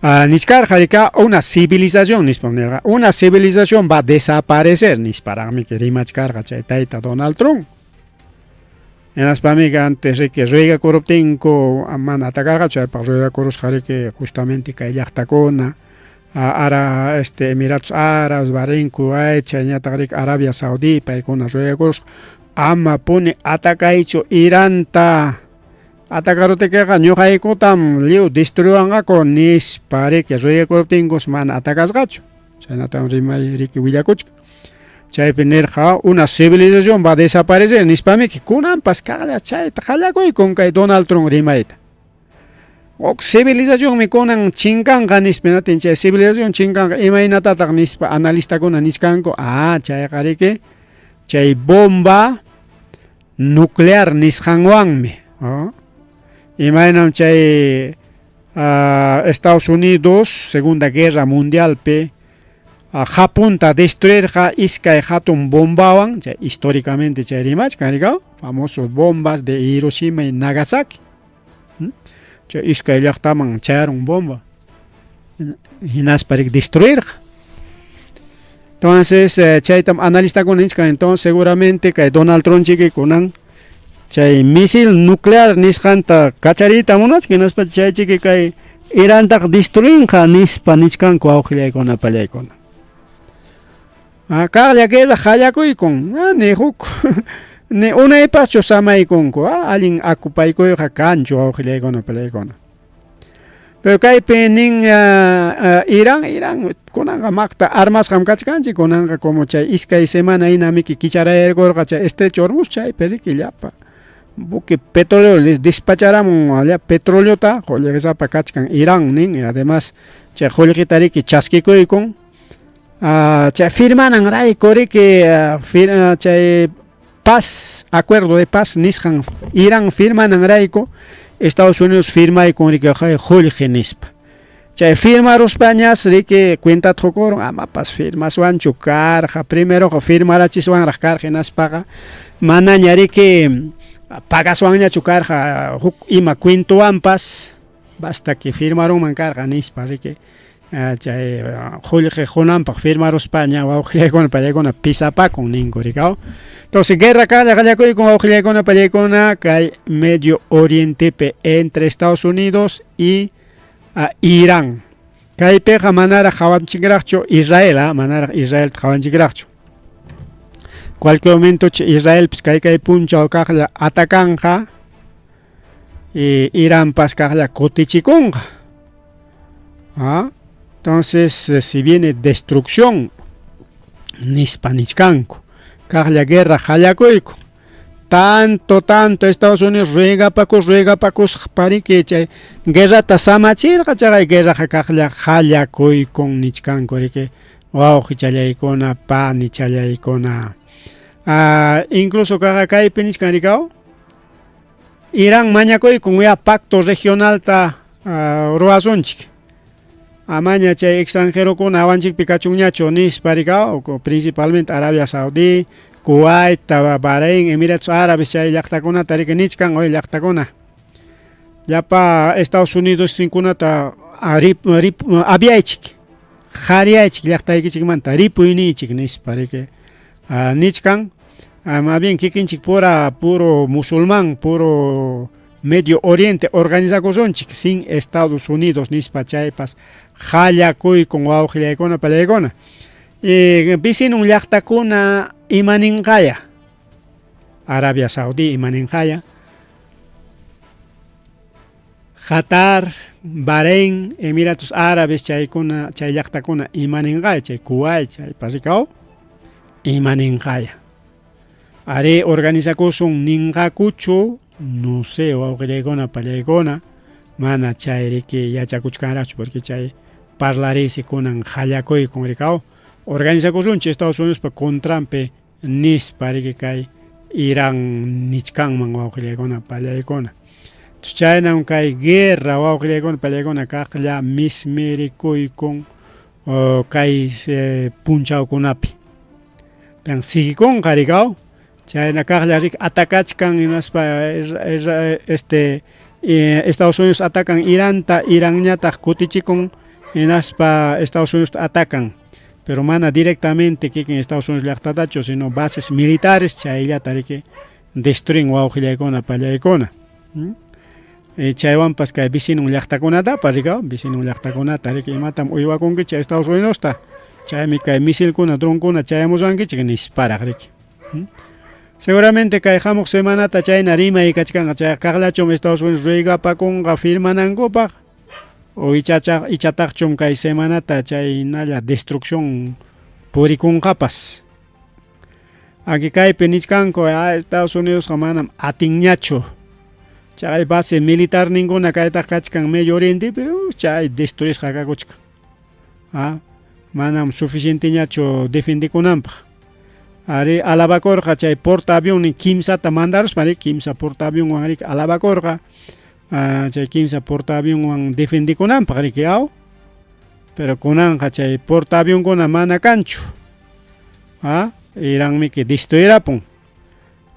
nichkarqa rika una civilización nispam nirqa una civilización va a desaparecer nisparaqmi rimachkarqa chay tayta Donald Trump. Hinaspami antes riki ruegakuruptinku mana atacarqachu chaypaq ruegakurusqa riki justamente kay llaqtakuna ara este Emiratos Árabes, Bahrein, Kuwait, chayñataq riki Arabia Saudí paykuna ruegakurusqa ama puni atacaychu Iranta atacarutikiqa ñuqaykutam lliw destruywanqaku nispa riki ruegakuruptinkus mana atacasqachu chaynatam rimay riki willakuchkan. Chaypi nirqa una civilización va a desaparecer nispamiki kunanpas kaqlla chayta qallakuykun kay Donald Trump rimayta. Huk civilizacionmi kunan chinkanqa nispa natin chay civilización chinkanqa imaynatataq nispa analistakuna nichkanku chayqa riki chay bomba nuclear nisqanwanmi. Imaynam chay Estados Unidos Segunda Guerra Mundialpi Japonta destruirqa iskay hatun bombawan, chay históricamente chay rimachkan rikaw, famosos bombas de Hiroshima y Nagasaki. Chay iskay llaqtaman chayarun bomba. Hinaspa riki destruirqa. Entonces chaytam analistakuna nichkan entonces seguramente kay Donald Trump chiki kunan chay misil nuclear nisqanta kachariyta munachkan hinaspa chay chiki kay Irantaqa destruinqa nispa nichkanku wawqillaykuna pallaykuna. Ah, kaqlla guerra qallakuykun ah, ni huk ni unaypaschu samaykunku ah, allin akupaykuyqa kanchu wawqillaykuna pallaykuna. Pero kaypi nin Irán, Irán kunanqa maqta armasqam kachkanchik kunanqa como chay iskay semana hina miki kicharayarkurqa chay Estrecho Hormuz chaypi riki llapa buque petrolero despacharamun allá petroleota qullqisapa kachkan Irán nin y además chay qullqita riki chaskikuykun chay firmanan rayku riki chay paz acuerdo de paz nisqan Irán firmanan rayku Estados Unidos firmaykun riki qullqi nispa chay firmaruspañas riki cuentata qukurun amapas firmaswanchu karqa primeroqa firmarachiswanraq karqa hinaspaqa manaña riki pagaswanñachu karqa huk ima cuentowanpas basta que firmarunman karqa nispa riki chay qullqi qunanpaq firmaruspaña wawqillaykuna pallaykuna pisapakun ninku rikaw entonces guerra kaqlla qallakuykun wawqillaykuna pallaykuna kay Medio Orientepi entre Estados Unidos y Irán kaypiqa manaraq qawanchikraqchu Israel manaraq Israelta qawanchikraqchu cualquier momento Israelpis kay kay punchaw kaqlla atakanqa y Iranpas kaqlla kutichikunqa. ¿Ah? Entonces, si viene destrucción, nispa nichkanku. Kaqlla guerra qallakuyku. Tanto, tanto Estados Unidos ruegapakus, ruegapakus pariki chay guerrata samachirqa chaqay guerraqa kaqlla qallakuykun nichkanku riki wawqichallaykuna panichallaykuna. Incluso kaqa kaypi nichkan rikaw Irán mañakuykun ya pacto regionalta ruwasunchik. Amaña chay extranjerokuna hawanchikpi kachunñachu nispa rikaw principalmente Arabia Saudí, Kuwait, Bahrein, Emiratos Árabes chay llaqtakunata riki nichkan hoy llaqtakuna. Llapa Estados Unidos sinkunata aviaychik, qariyaychik llaqtaykichikmanta ripuyniychik nispa riki nichkan. Más bien kikinchik pura puro musulmán, puro Medio Oriente organizakusunchik sin Estados Unidos nispa chaypas qallakuykun wawqillaykuna pallaykuna. Vecinon llaqtakuna imaninqaya Arabia Saudí imaninqaya Qatar, Bahrein, Emiratos Árabes chaykuna chay llaqtakuna imaninqaya chay Kuwait chaypas rikaw imaninqaya. Arí organizakusun ninqakuchu no sé wawqillaykuna pallaykuna mana chay riki yachakuchkanraqchu porque chay parlariysi kunan qallakuykun rikaw organizakusunchik Estados Unidospa contranpi nispa riki kay Irán nichkanman wawqillaykuna pallaykuna. Chaynam kay guerra wawqillaykuna pallaykuna kaqlla mismirikuykun kay punchawkunapi. Pan siguikunqa rikaw chayna kaqlla riki atakachkan hinaspa este Estados Unidos atacan Iranta, Iranñataq kutichikun hinaspa Estados Unidos atacan. Pero mana directamente kikin Estados Unidos llaqtatachu, sino bases militares chayllata riki destruyen wawqillaykuna pallaykuna. Chaywanpas kay vecinon llaqtakunatapas rikaw, vecinon llaqtakunata riki imatam uywakunkichik Estados Unidosta, chaymi kay misilkuna, dronkuna chayamusunkichik nisparaq riki. Seguramente kay hamuq semanata chayna rimay kachkanqa chay kaqllachum Estados Unidos ruegapakunqa firmanankupaq o ichataqchum kay semanata chaynalla destrucción purikunqapas. Aquí kaypi nichkanku Estados Unidosqa manam atinñachu. Chay base militar ninkuna kaytaq kachkan Medio Orientepi chay destruisqa kakuchkan. Manam suficienteñachu defendekunanpaq. Ari alabakurqa chay portaavionnin kimsata mandaruspa riki kimsa portaavionwan riki alabakurqa chay kimsa portaavionwan defendekunanpaq riki aw. Pero kunanqa chay portaavionkuna mana kanchu. Iranmiki destruirapun.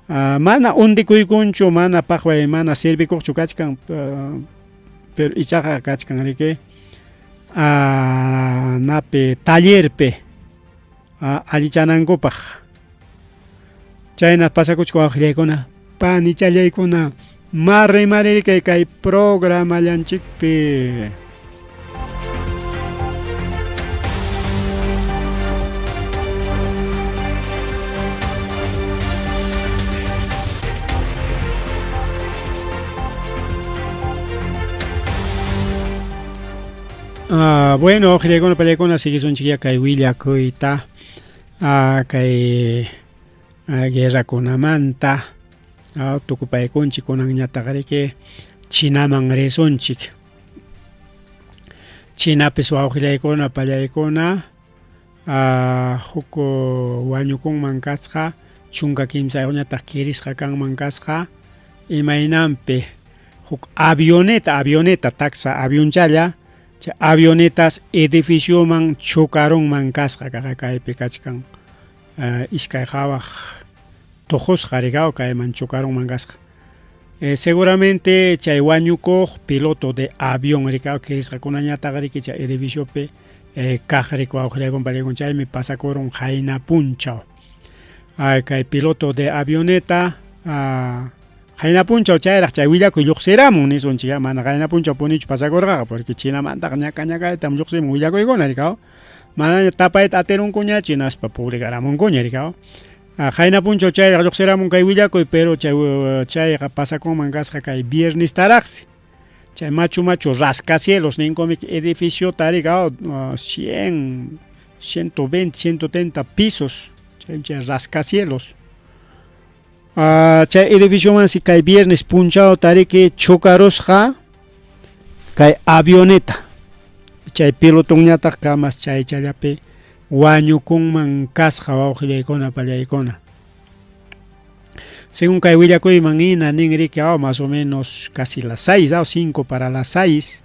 Mana undikuykunchu, mana paqway mana servikuqchu kachkan, pero ichaqa kachkan riki. Napi tallerpi allichanankupaq. Chayna pasakuchka wawqillaykuna, panichallaykuna, ma rimarirkay kay programallanchikpi. Ah, bueno, wawqillaykuna, pallaykuna, siguisunchikya kay willakuyta, ah, kay ah, guerrakunamanta ah, tukupaykunchik kunanñataqriki Chinaman risunchik. Chinapis wawqillaykuna, pallaykuna, ah, huk wañukunman kasqa, 13ñataq kirisqa kanman kasqa, imaynanpi huk avioneta, avioneta, taksa avionchalla, chay avionetas edificioman chocarunman kasqa, kaqa kaypi kachkan iskay qhawaq tuqusqa rikaw kayman chocarunman kasqa. Seguramente chay wañukuq piloto de avión rikaw kirisqakunañataq riki chay edificiopi kaq riku wawqillaykuna pallaykuna, chaymi pasakurun qayna punchaw. Ay, kay piloto de avioneta qayna punchaw chayraq chay willakuy lluqsiramun nisunchik, mana qayna punchaw punichu pasakurqaqa, porque Chinamantaqa ñaka ñakaytam lluqsimun willakuykuna rikaw, manaña tapayta atirunkuñachu hinaspa publicaramunkuña rikaw. Qayna punchaw chayraq lluqsiramun kay willakuy, pero chay chayqa pasakunman kasqa kay viernestaraqsi. Chay machu machu rascacielos ninkumiki edificiota rikaw 100, 120, 130 pisos, chay chay rascacielos. Chay edificiomansi kay viernes punchawta riki chocarusqa kay avioneta. Chay pilotonñataq kamas chaychallapi wañukunman kasqa wawqillaykuna pallaykuna. Según kay willakuyman hina nin riki más o menos casi las 6, 5 para las 6,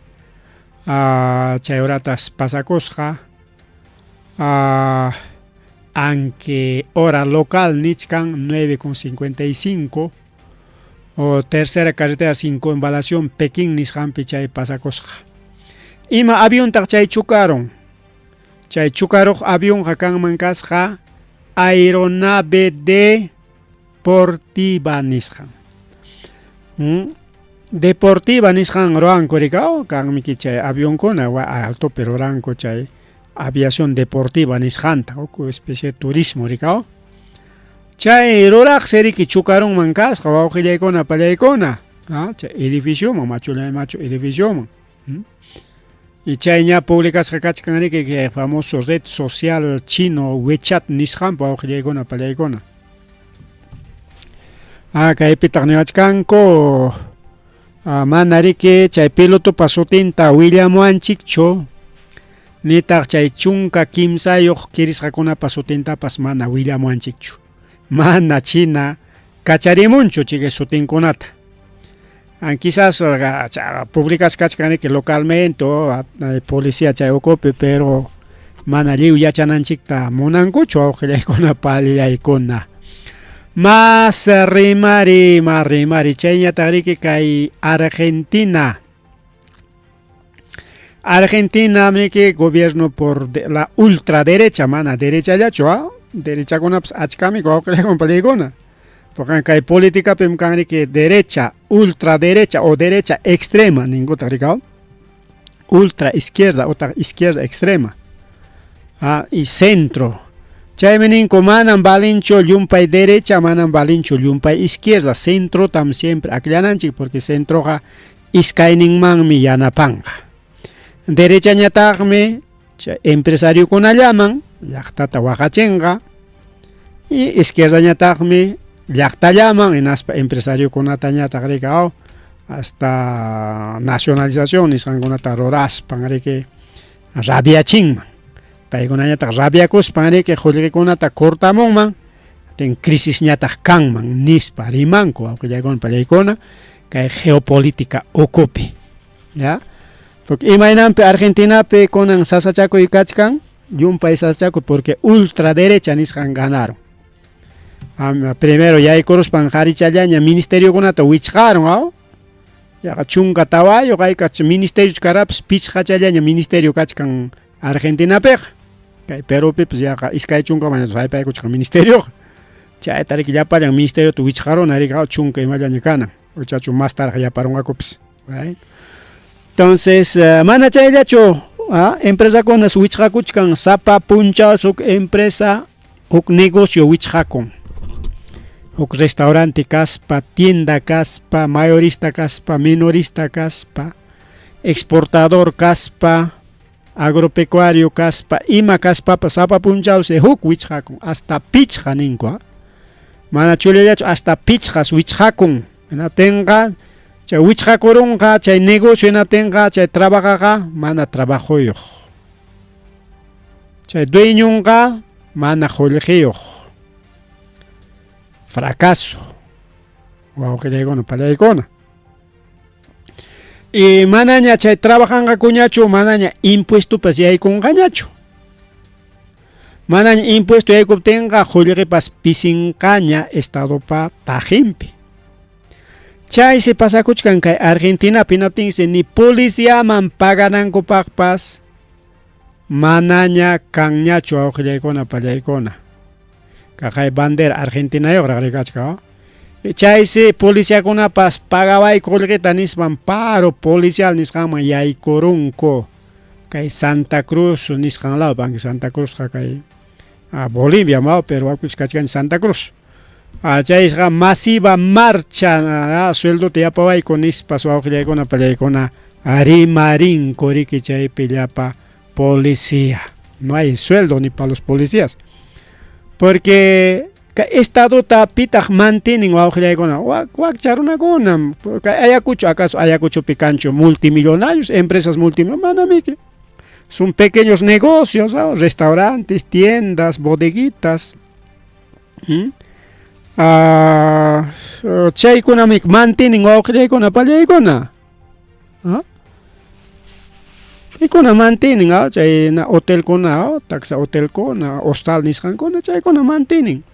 chay horatas pasakusqa, aunque hora local nichkan 9:55 o tercera carretera circunvalación Pekín nisqanpi chay pasakusqa. Ima aviontaq chay chocaron? Chay chocaruq avionqa kanman kasqa aeronave deportiva nisqan. Deportiva nisqan ruwanku rikaw, kanmiki chay avionkuna altopi ruranku chay aviación deportiva nisqanta, huk especie de turismo rikaw. Chay ruraqsi riki chocarunman kasqa wawqillaykuna pallaykuna, chay edificioman, machullay machu edificioman. Y chay ña publicasqa kachkan riki kay famoso red social chino WeChat nisqanpi wawqillaykuna pallaykuna. Kaypitaq niwachkanku, mana riki chay pilotopa sutinta willamuwanchikchu, nitaq chay 13 kirisqakunapa sutintapas mana willamuwanchikchu. Mana China kacharimunchu chay sutinkunata. Quizás publicasqa kachkan riki localmente o policía chay ukupi, pero mana lliw yachananchikta munankuchu wawqillaykuna pallaykuna. Mas rimari, mas rimari, chayñataq riki kay Argentina. Argentina riki gobierno por la ultraderecha, mana derechallachu, derechakunapas achkami wawqillaykuna pallaykuna. Porque kay politikapim kan riki derecha, ultraderecha o derecha extrema ninkutaq rikaw. Ultra izquierda otaq izquierda extrema. Y centro. Chaymi ninku manam valinchu llumpay derecha, manam valinchu llumpay izquierda, centrotam siempre akllananchik porque centroqa iskayninmanmi yanapanqa. Derechañataqmi chay empresariokunallaman llaqtata waqachinqa y izquierdañataqmi llaqtallaman hinaspa empresariokunatañataq rikaw hasta nacionalización nisqankunata ruraspan riki rabiachinman. Paykunañataq rabiakuspan riki qullqikunata cortamunman, ten crisisñataq kanman nispa rimanku wawqillaykuna pallaykuna kay geopolítica ukupi. ¿Ya? Porque imaynanpi Argentinapi kunan sasachakuy kachkan, llumpay sasachakuy porque ultraderecha nisqan ganaron. Primero yaykuruspan qharichallaña ministeriokunata wichqaron, aw? Yaqa 14 haykach ministerio karapis pichqachallaña ministerio kachkan Argentinapiqa. Kay Perupipas yaqa 20 maña haypaykuchkan ministerioqa. Chayta riki llapallan ministeriota wichqaruna riki chunka imallaña kanan. Ichachu mastaraq yaparunqakupis. Right? Entonces, mana chayllachu empresakunas wichqakuchkan sapa punchaw huk empresa huk negocio wichqakun. Huk restaurante kaspa, tienda kaspa, mayorista kaspa, minorista kaspa, exportador kaspa, agropecuario kaspa, ima kaspapas sapa punchawsi huk wichqakun, hasta pichqa ninku. Mana chullallachu hasta pichqas wichqakun. Hinaptinqa chay wichqakurunqa, chay negocio hinaptinqa chay trabajaqa mana trabajoyuq. Chay dueñonqa mana qullqiyuq. Fracaso. Wawqillaykuna, pallaykuna. Y manaña chay trabajanqakuñachu, manaña impuestopas yaykunqañachu. Manaña impuesto yaykuptinqa qullqipas pisinqaña estadopa tajinpi. Chaysi pasakuchkan kay Argentinapi, hinaptinsi ni policiaman paganankupaqpas manaña kanñachu wawqillaykuna, pallaykuna. Kaqay bandera argentinayuqraq rikachka. Chaysi policiakunapas pagawayku qullqita nispan paro policial nisqanman yaykurunku. Kay Santa Cruz nisqan lado, aunque Santa Cruzqa kay Bolivia ma, pero wakpipis kachkan Santa Cruz. Chayqa masiva marcha sueldota yapawayku nispas wawqillaykuna, pallaykuna rimarinku riki chaypi llapa policía. No hay sueldo ni para los policías. Porque estadota pitaq mantienen wawqillaykuna, wakcha runakunam. Ayacucho, acaso Ayacuchopi kanchu multimillonarios, empresas multimillonarias, manamiki. Son pequeños negocios, ¿no? Restaurantes, tiendas, bodeguitas. Chaykunami mantienen wawqillaykuna, pallaykuna. Chaykuna mantienen, chay hotelkuna, taxa hotelkuna, hostal nisqankuna, chaykuna mantienen.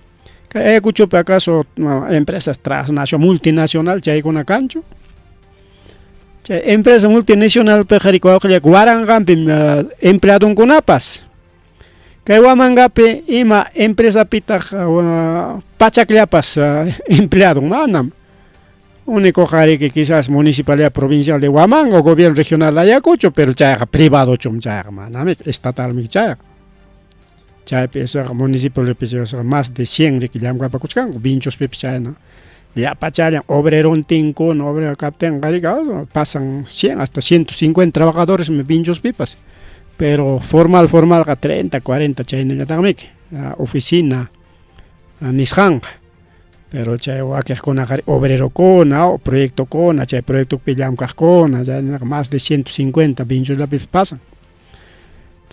Kay Ayacuchopi acaso empresas transnacional, multinacional chaykuna kanchu. Chay empresa multinacionalpiqa riki wawqillak waranqanpim empleadonkunapas. Kay Huamangapi ima empresapitaq pachakllapas empleadon, manam. Único riki quizás municipalidad provincial de Huamanga o gobierno regional de Ayacucho, pero chayqa privadochum chayqa, manami estatalmi chayqa. Chaypi esaqa municipiopi más de 100 riki llamk'apakuchkanku, Vinchospipis chayna. Llapachallan obrerontinkuna, obrero kaptinqa riki pasan 100 hasta 150 trabajadores Vinchospipas. Pero formal formalqa 30, 40 chaynallataqmiki oficina nisqanqa. Pero chay wakiqkunaqa obrerokuna o proyectokuna, chay proyectopi llamk'aqkuna, chaynaqa más de 150 Vinchosllapipis pasan.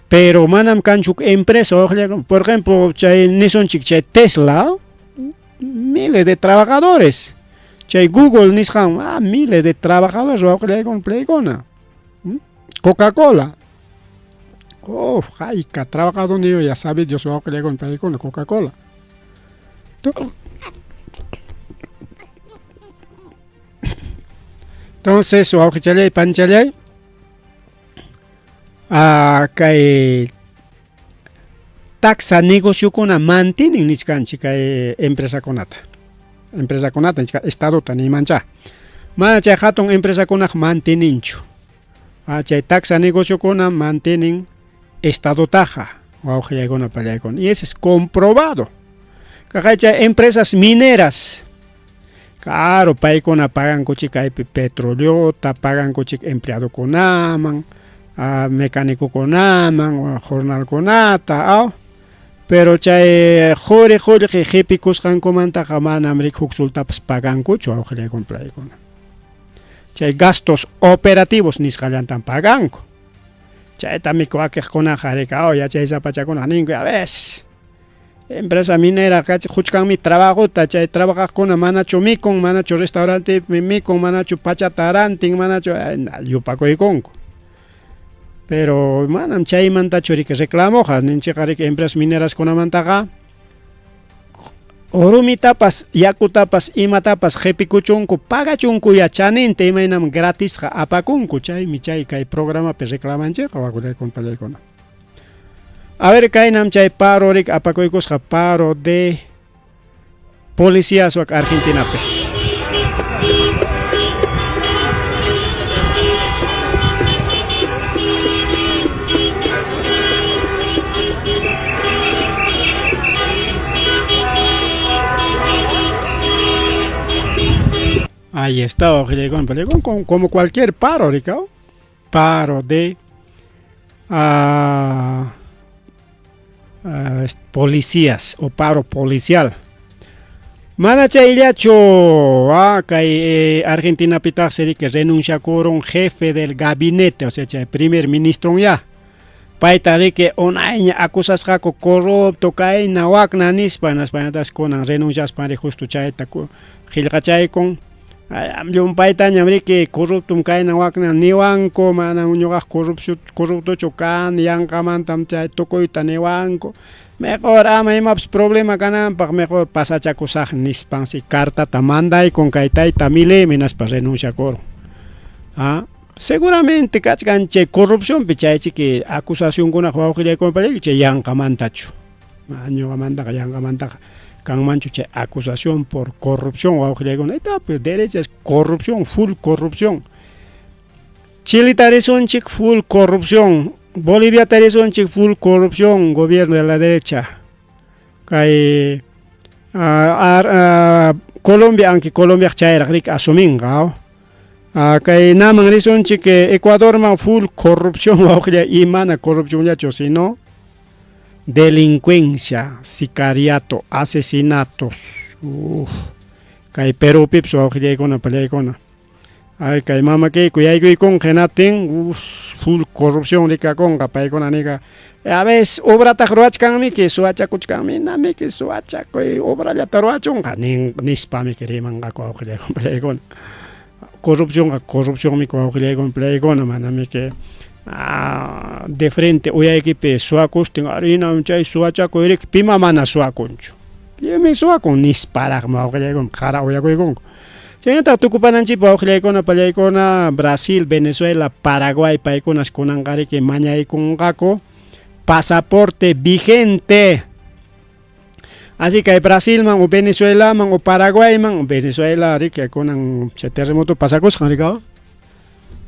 Pero manam kanchu empresa, por ejemplo, chay nisunchik chay Tesla, miles de trabajadores. Chay Google nisqan, miles de trabajadores wawqillaykuna, playkuna. Coca-Cola. Uf, hayka trabajador ya sabe Dios wawqillaykuna, paykuna, Coca-Cola. Entonces, wawqichallay, panchallay, kay taxa negociokuna mantienen nichkanchik kay empresakunata. Empresakunata nichka estadota nimancha. Mana chay hatun empresakunaq manteninchu. Chay taxa negociokuna mantienen estadotaqa wawqillaykuna, pallaykuna. Y ese es comprobado. Kaqay chay empresas mineras. Claro, paykuna pagankuchik kaypi petroleota, pagankuchik empleadokunaman, mecanicokunaman, jornalkunata, pero chay quri qullqi qipikusqankumantaqa manam riki huk sultapas pagankuchu wawqillaykuna, pallaykuna. Chay gastos operativos nisqallantan paganku. Chaytami wakiqkunaqa riki yachaysapachakuna ninku, a veces empresa minera quchkanmi trabajota, chay trabajaqkuna manachu mikun, manachu restaurantepi mikun, manachu pachata rantin, manachu yupakuykunku. Pero manam chaymantachu riki reclamoqa, ninchikqa riki empresas mineraskunamantaqa. Rumitapas, yakutapas, imatapas qipikuchunku, pagachunkuya chaninta imaynam gratisqa apakunku, chaymi chay kay programapi reclamanchikqa wakullaykuna pallaykuna. A ver, kaynam chay paro rik apakuykusqa paro de policías wak Argentinapi. Ahí está, como cualquier paro, Ricardo. Paro de policías o paro policial. Mana chayllachu, kay Argentinapitaqsi riki renunciakurun jefe del gabinete, o sea, chay primer ministro ya. Payta riki unayña acusasqaku corrupto kayna wakna nispa, hinaspañataqsi kunan renunciaspan ri justo chayta qillqachaykun. Llumpaytañam riki corruptum kayna wakna niwanku, manam ñuqaq corruptochu kani, yanqamantam chay tukuyta niwanku. Mejor ama imapas problema kananpaq mejor pasachakusaq nispansi cartata mandaykun kay tayta Milei hinaspa renunciakurun. Seguramente kachkan chay corrupcionpi chaychiki acusacionkunaq wawqillaykuna chay yanqamantachu. Ñuqamantaqa yanqamantaqa kanmanchu chay acusación por corrupción wawqillaykuna. Está pues derecha es corrupción, full corrupción. Chile tarisunchik full corrupción. Bolivia tarisunchik full corrupción, gobierno de la derecha. Kay Colombia, aunque Colombia chayraq riki asuminqa. Kay naman risunchik Ecuadorman full corrupción wawqilla y mana corrupcionllachu sino delincuencia, sicariato, asesinatos. Uf. Kay Perúpipas wawqillaykuna pallaykuna. Ay kay mamakiyku yaykuykunqa hinaptin full corrupción rikakunqa paykuna niqa a veces obrataq ruwachkanmiki suwachakuchkanmi namiki suwachakuy obrallata ruwachunqa nispamiki rimanqaku wawqillaykuna pallaykuna. Corrupcionqa corrupcionmi wawqillaykuna pallaykuna manamiki de frente uyaykipi suwakustin arinam chay suwachakuy riki pima mana suwakunchu. Lliwmi suwakun nisparaqmi wawqillaykuna qara uyakuykunku. Chaynataq tukupananchikpaq wawqillaykuna pallaykuna Brasil, Venezuela, Paraguay paykunas kunanqa riki mañaykunqaku pasaporte vigente. Así que Brasilman o Venezuelaman o Paraguayman, Venezuela riki kunan chay terremoto pasakusqan riki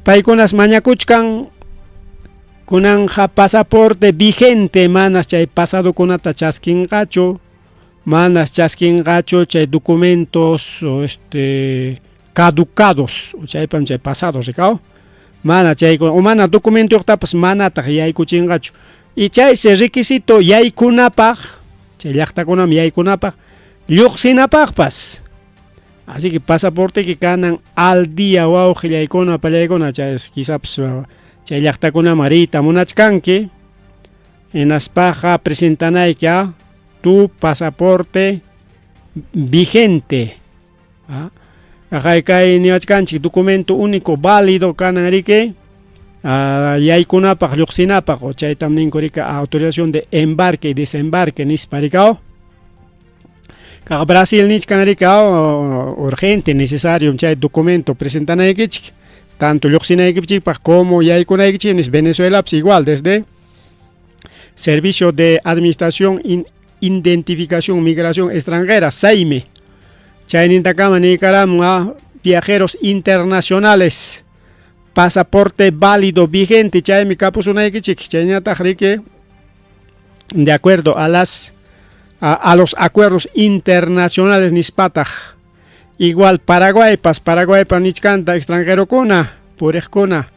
paykunas mañakuchkan kunanja pasaporte vigente manas chay pasadokunata chaskinqachu, manas chaskinqachu chay documentos caducados, chaypam chay pasados rikaw, mana chaykuna o mana documentoyuqtapas manataq yaykuchinqachu. Y chaysi requisito yaykunapaq, chay llaqtakunaman yaykunapaq, lluqsinapaqpas. Así que pasaporteyki kanan al día wawqillaykuna pallaykuna chay quizás chay llaqtakunaman riyta munachkanki, hinaspaqa presentanayki tu pasaporte vigente. Kay niwachkanchik documento único válido kanan riki yaykunapaq lluqsinapaq o chaytam ninku riki autorización de embarque y desembarque nispa rikaw. Kaq Brasil nichkan riki urgente necesario chay documento presentanaykichik tanto lluqsinaykichikpaq como yaykunaykichik nis Venezuelapas igual desde Servicio de Administración Identificación Migración Extranjera SAIME chaynintakama niykaramun viajeros internacionales pasaporte válido vigente chaymi kapusunaykichik chaynataq riki de acuerdo a las a los acuerdos internacionales nispataq. Igual Paraguaypas, Paraguaypas nichkanta extranjerokuna, puriqkuna,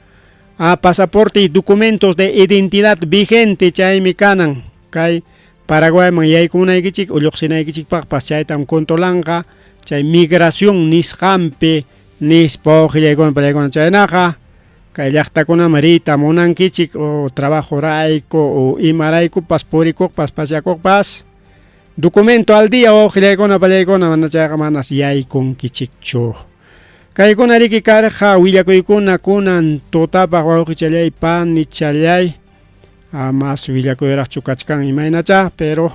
pasaporte y documentos de identidad vigente chaymi kanan kay Paraguayman yaykunaykichik o lluqsinaykichikpaqpas chaytam controlanqa chay migración nisqanpi nispa wawqillaykuna pallaykuna chaynaqa kay llaqtakunaman riyta munankichik o trabajorayku o imaraykupas purikuqpas pasyakuqpas documento al día wawqillaykuna pallaykuna mana chayqa manas yaykunkichikchu. Kaykuna riki karqa willakuykuna kunan tutapaq wawqichallay panichallay mas willakuyraqchu kachkan imaynacha pero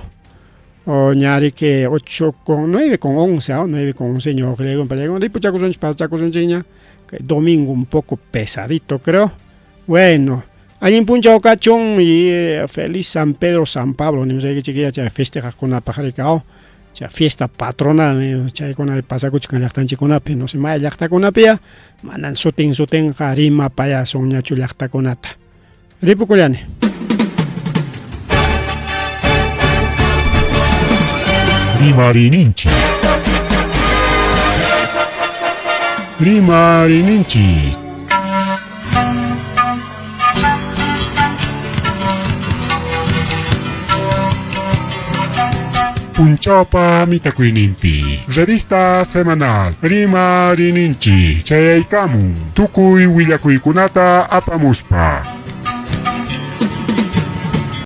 O ñariki 8 con 9 con 11, ¿ah? 9 con 11 ñuqallayku pallayku ripuchakusunchik pasachakusunchikña. Kay domingo un poco pesadito creo. Bueno, allin punchaw kachun y feliz San Pedro San Pablo nimusaykichik chay festejaqkunapaq rikaw. Chay fiesta patronal chaykuna pasakuchkan llaqtanchikkunapi, no sé, maya llaqtakunapiya manan sutin sutinqa rimapayasunñachu llaqtakunata. Ripukullani. Rimariyninchik. Rimariyninchik. Punchawpa mitakuyninpi. Revista semanal Rimariyninchik chayaykamun tukuy willakuykunata apamuspa.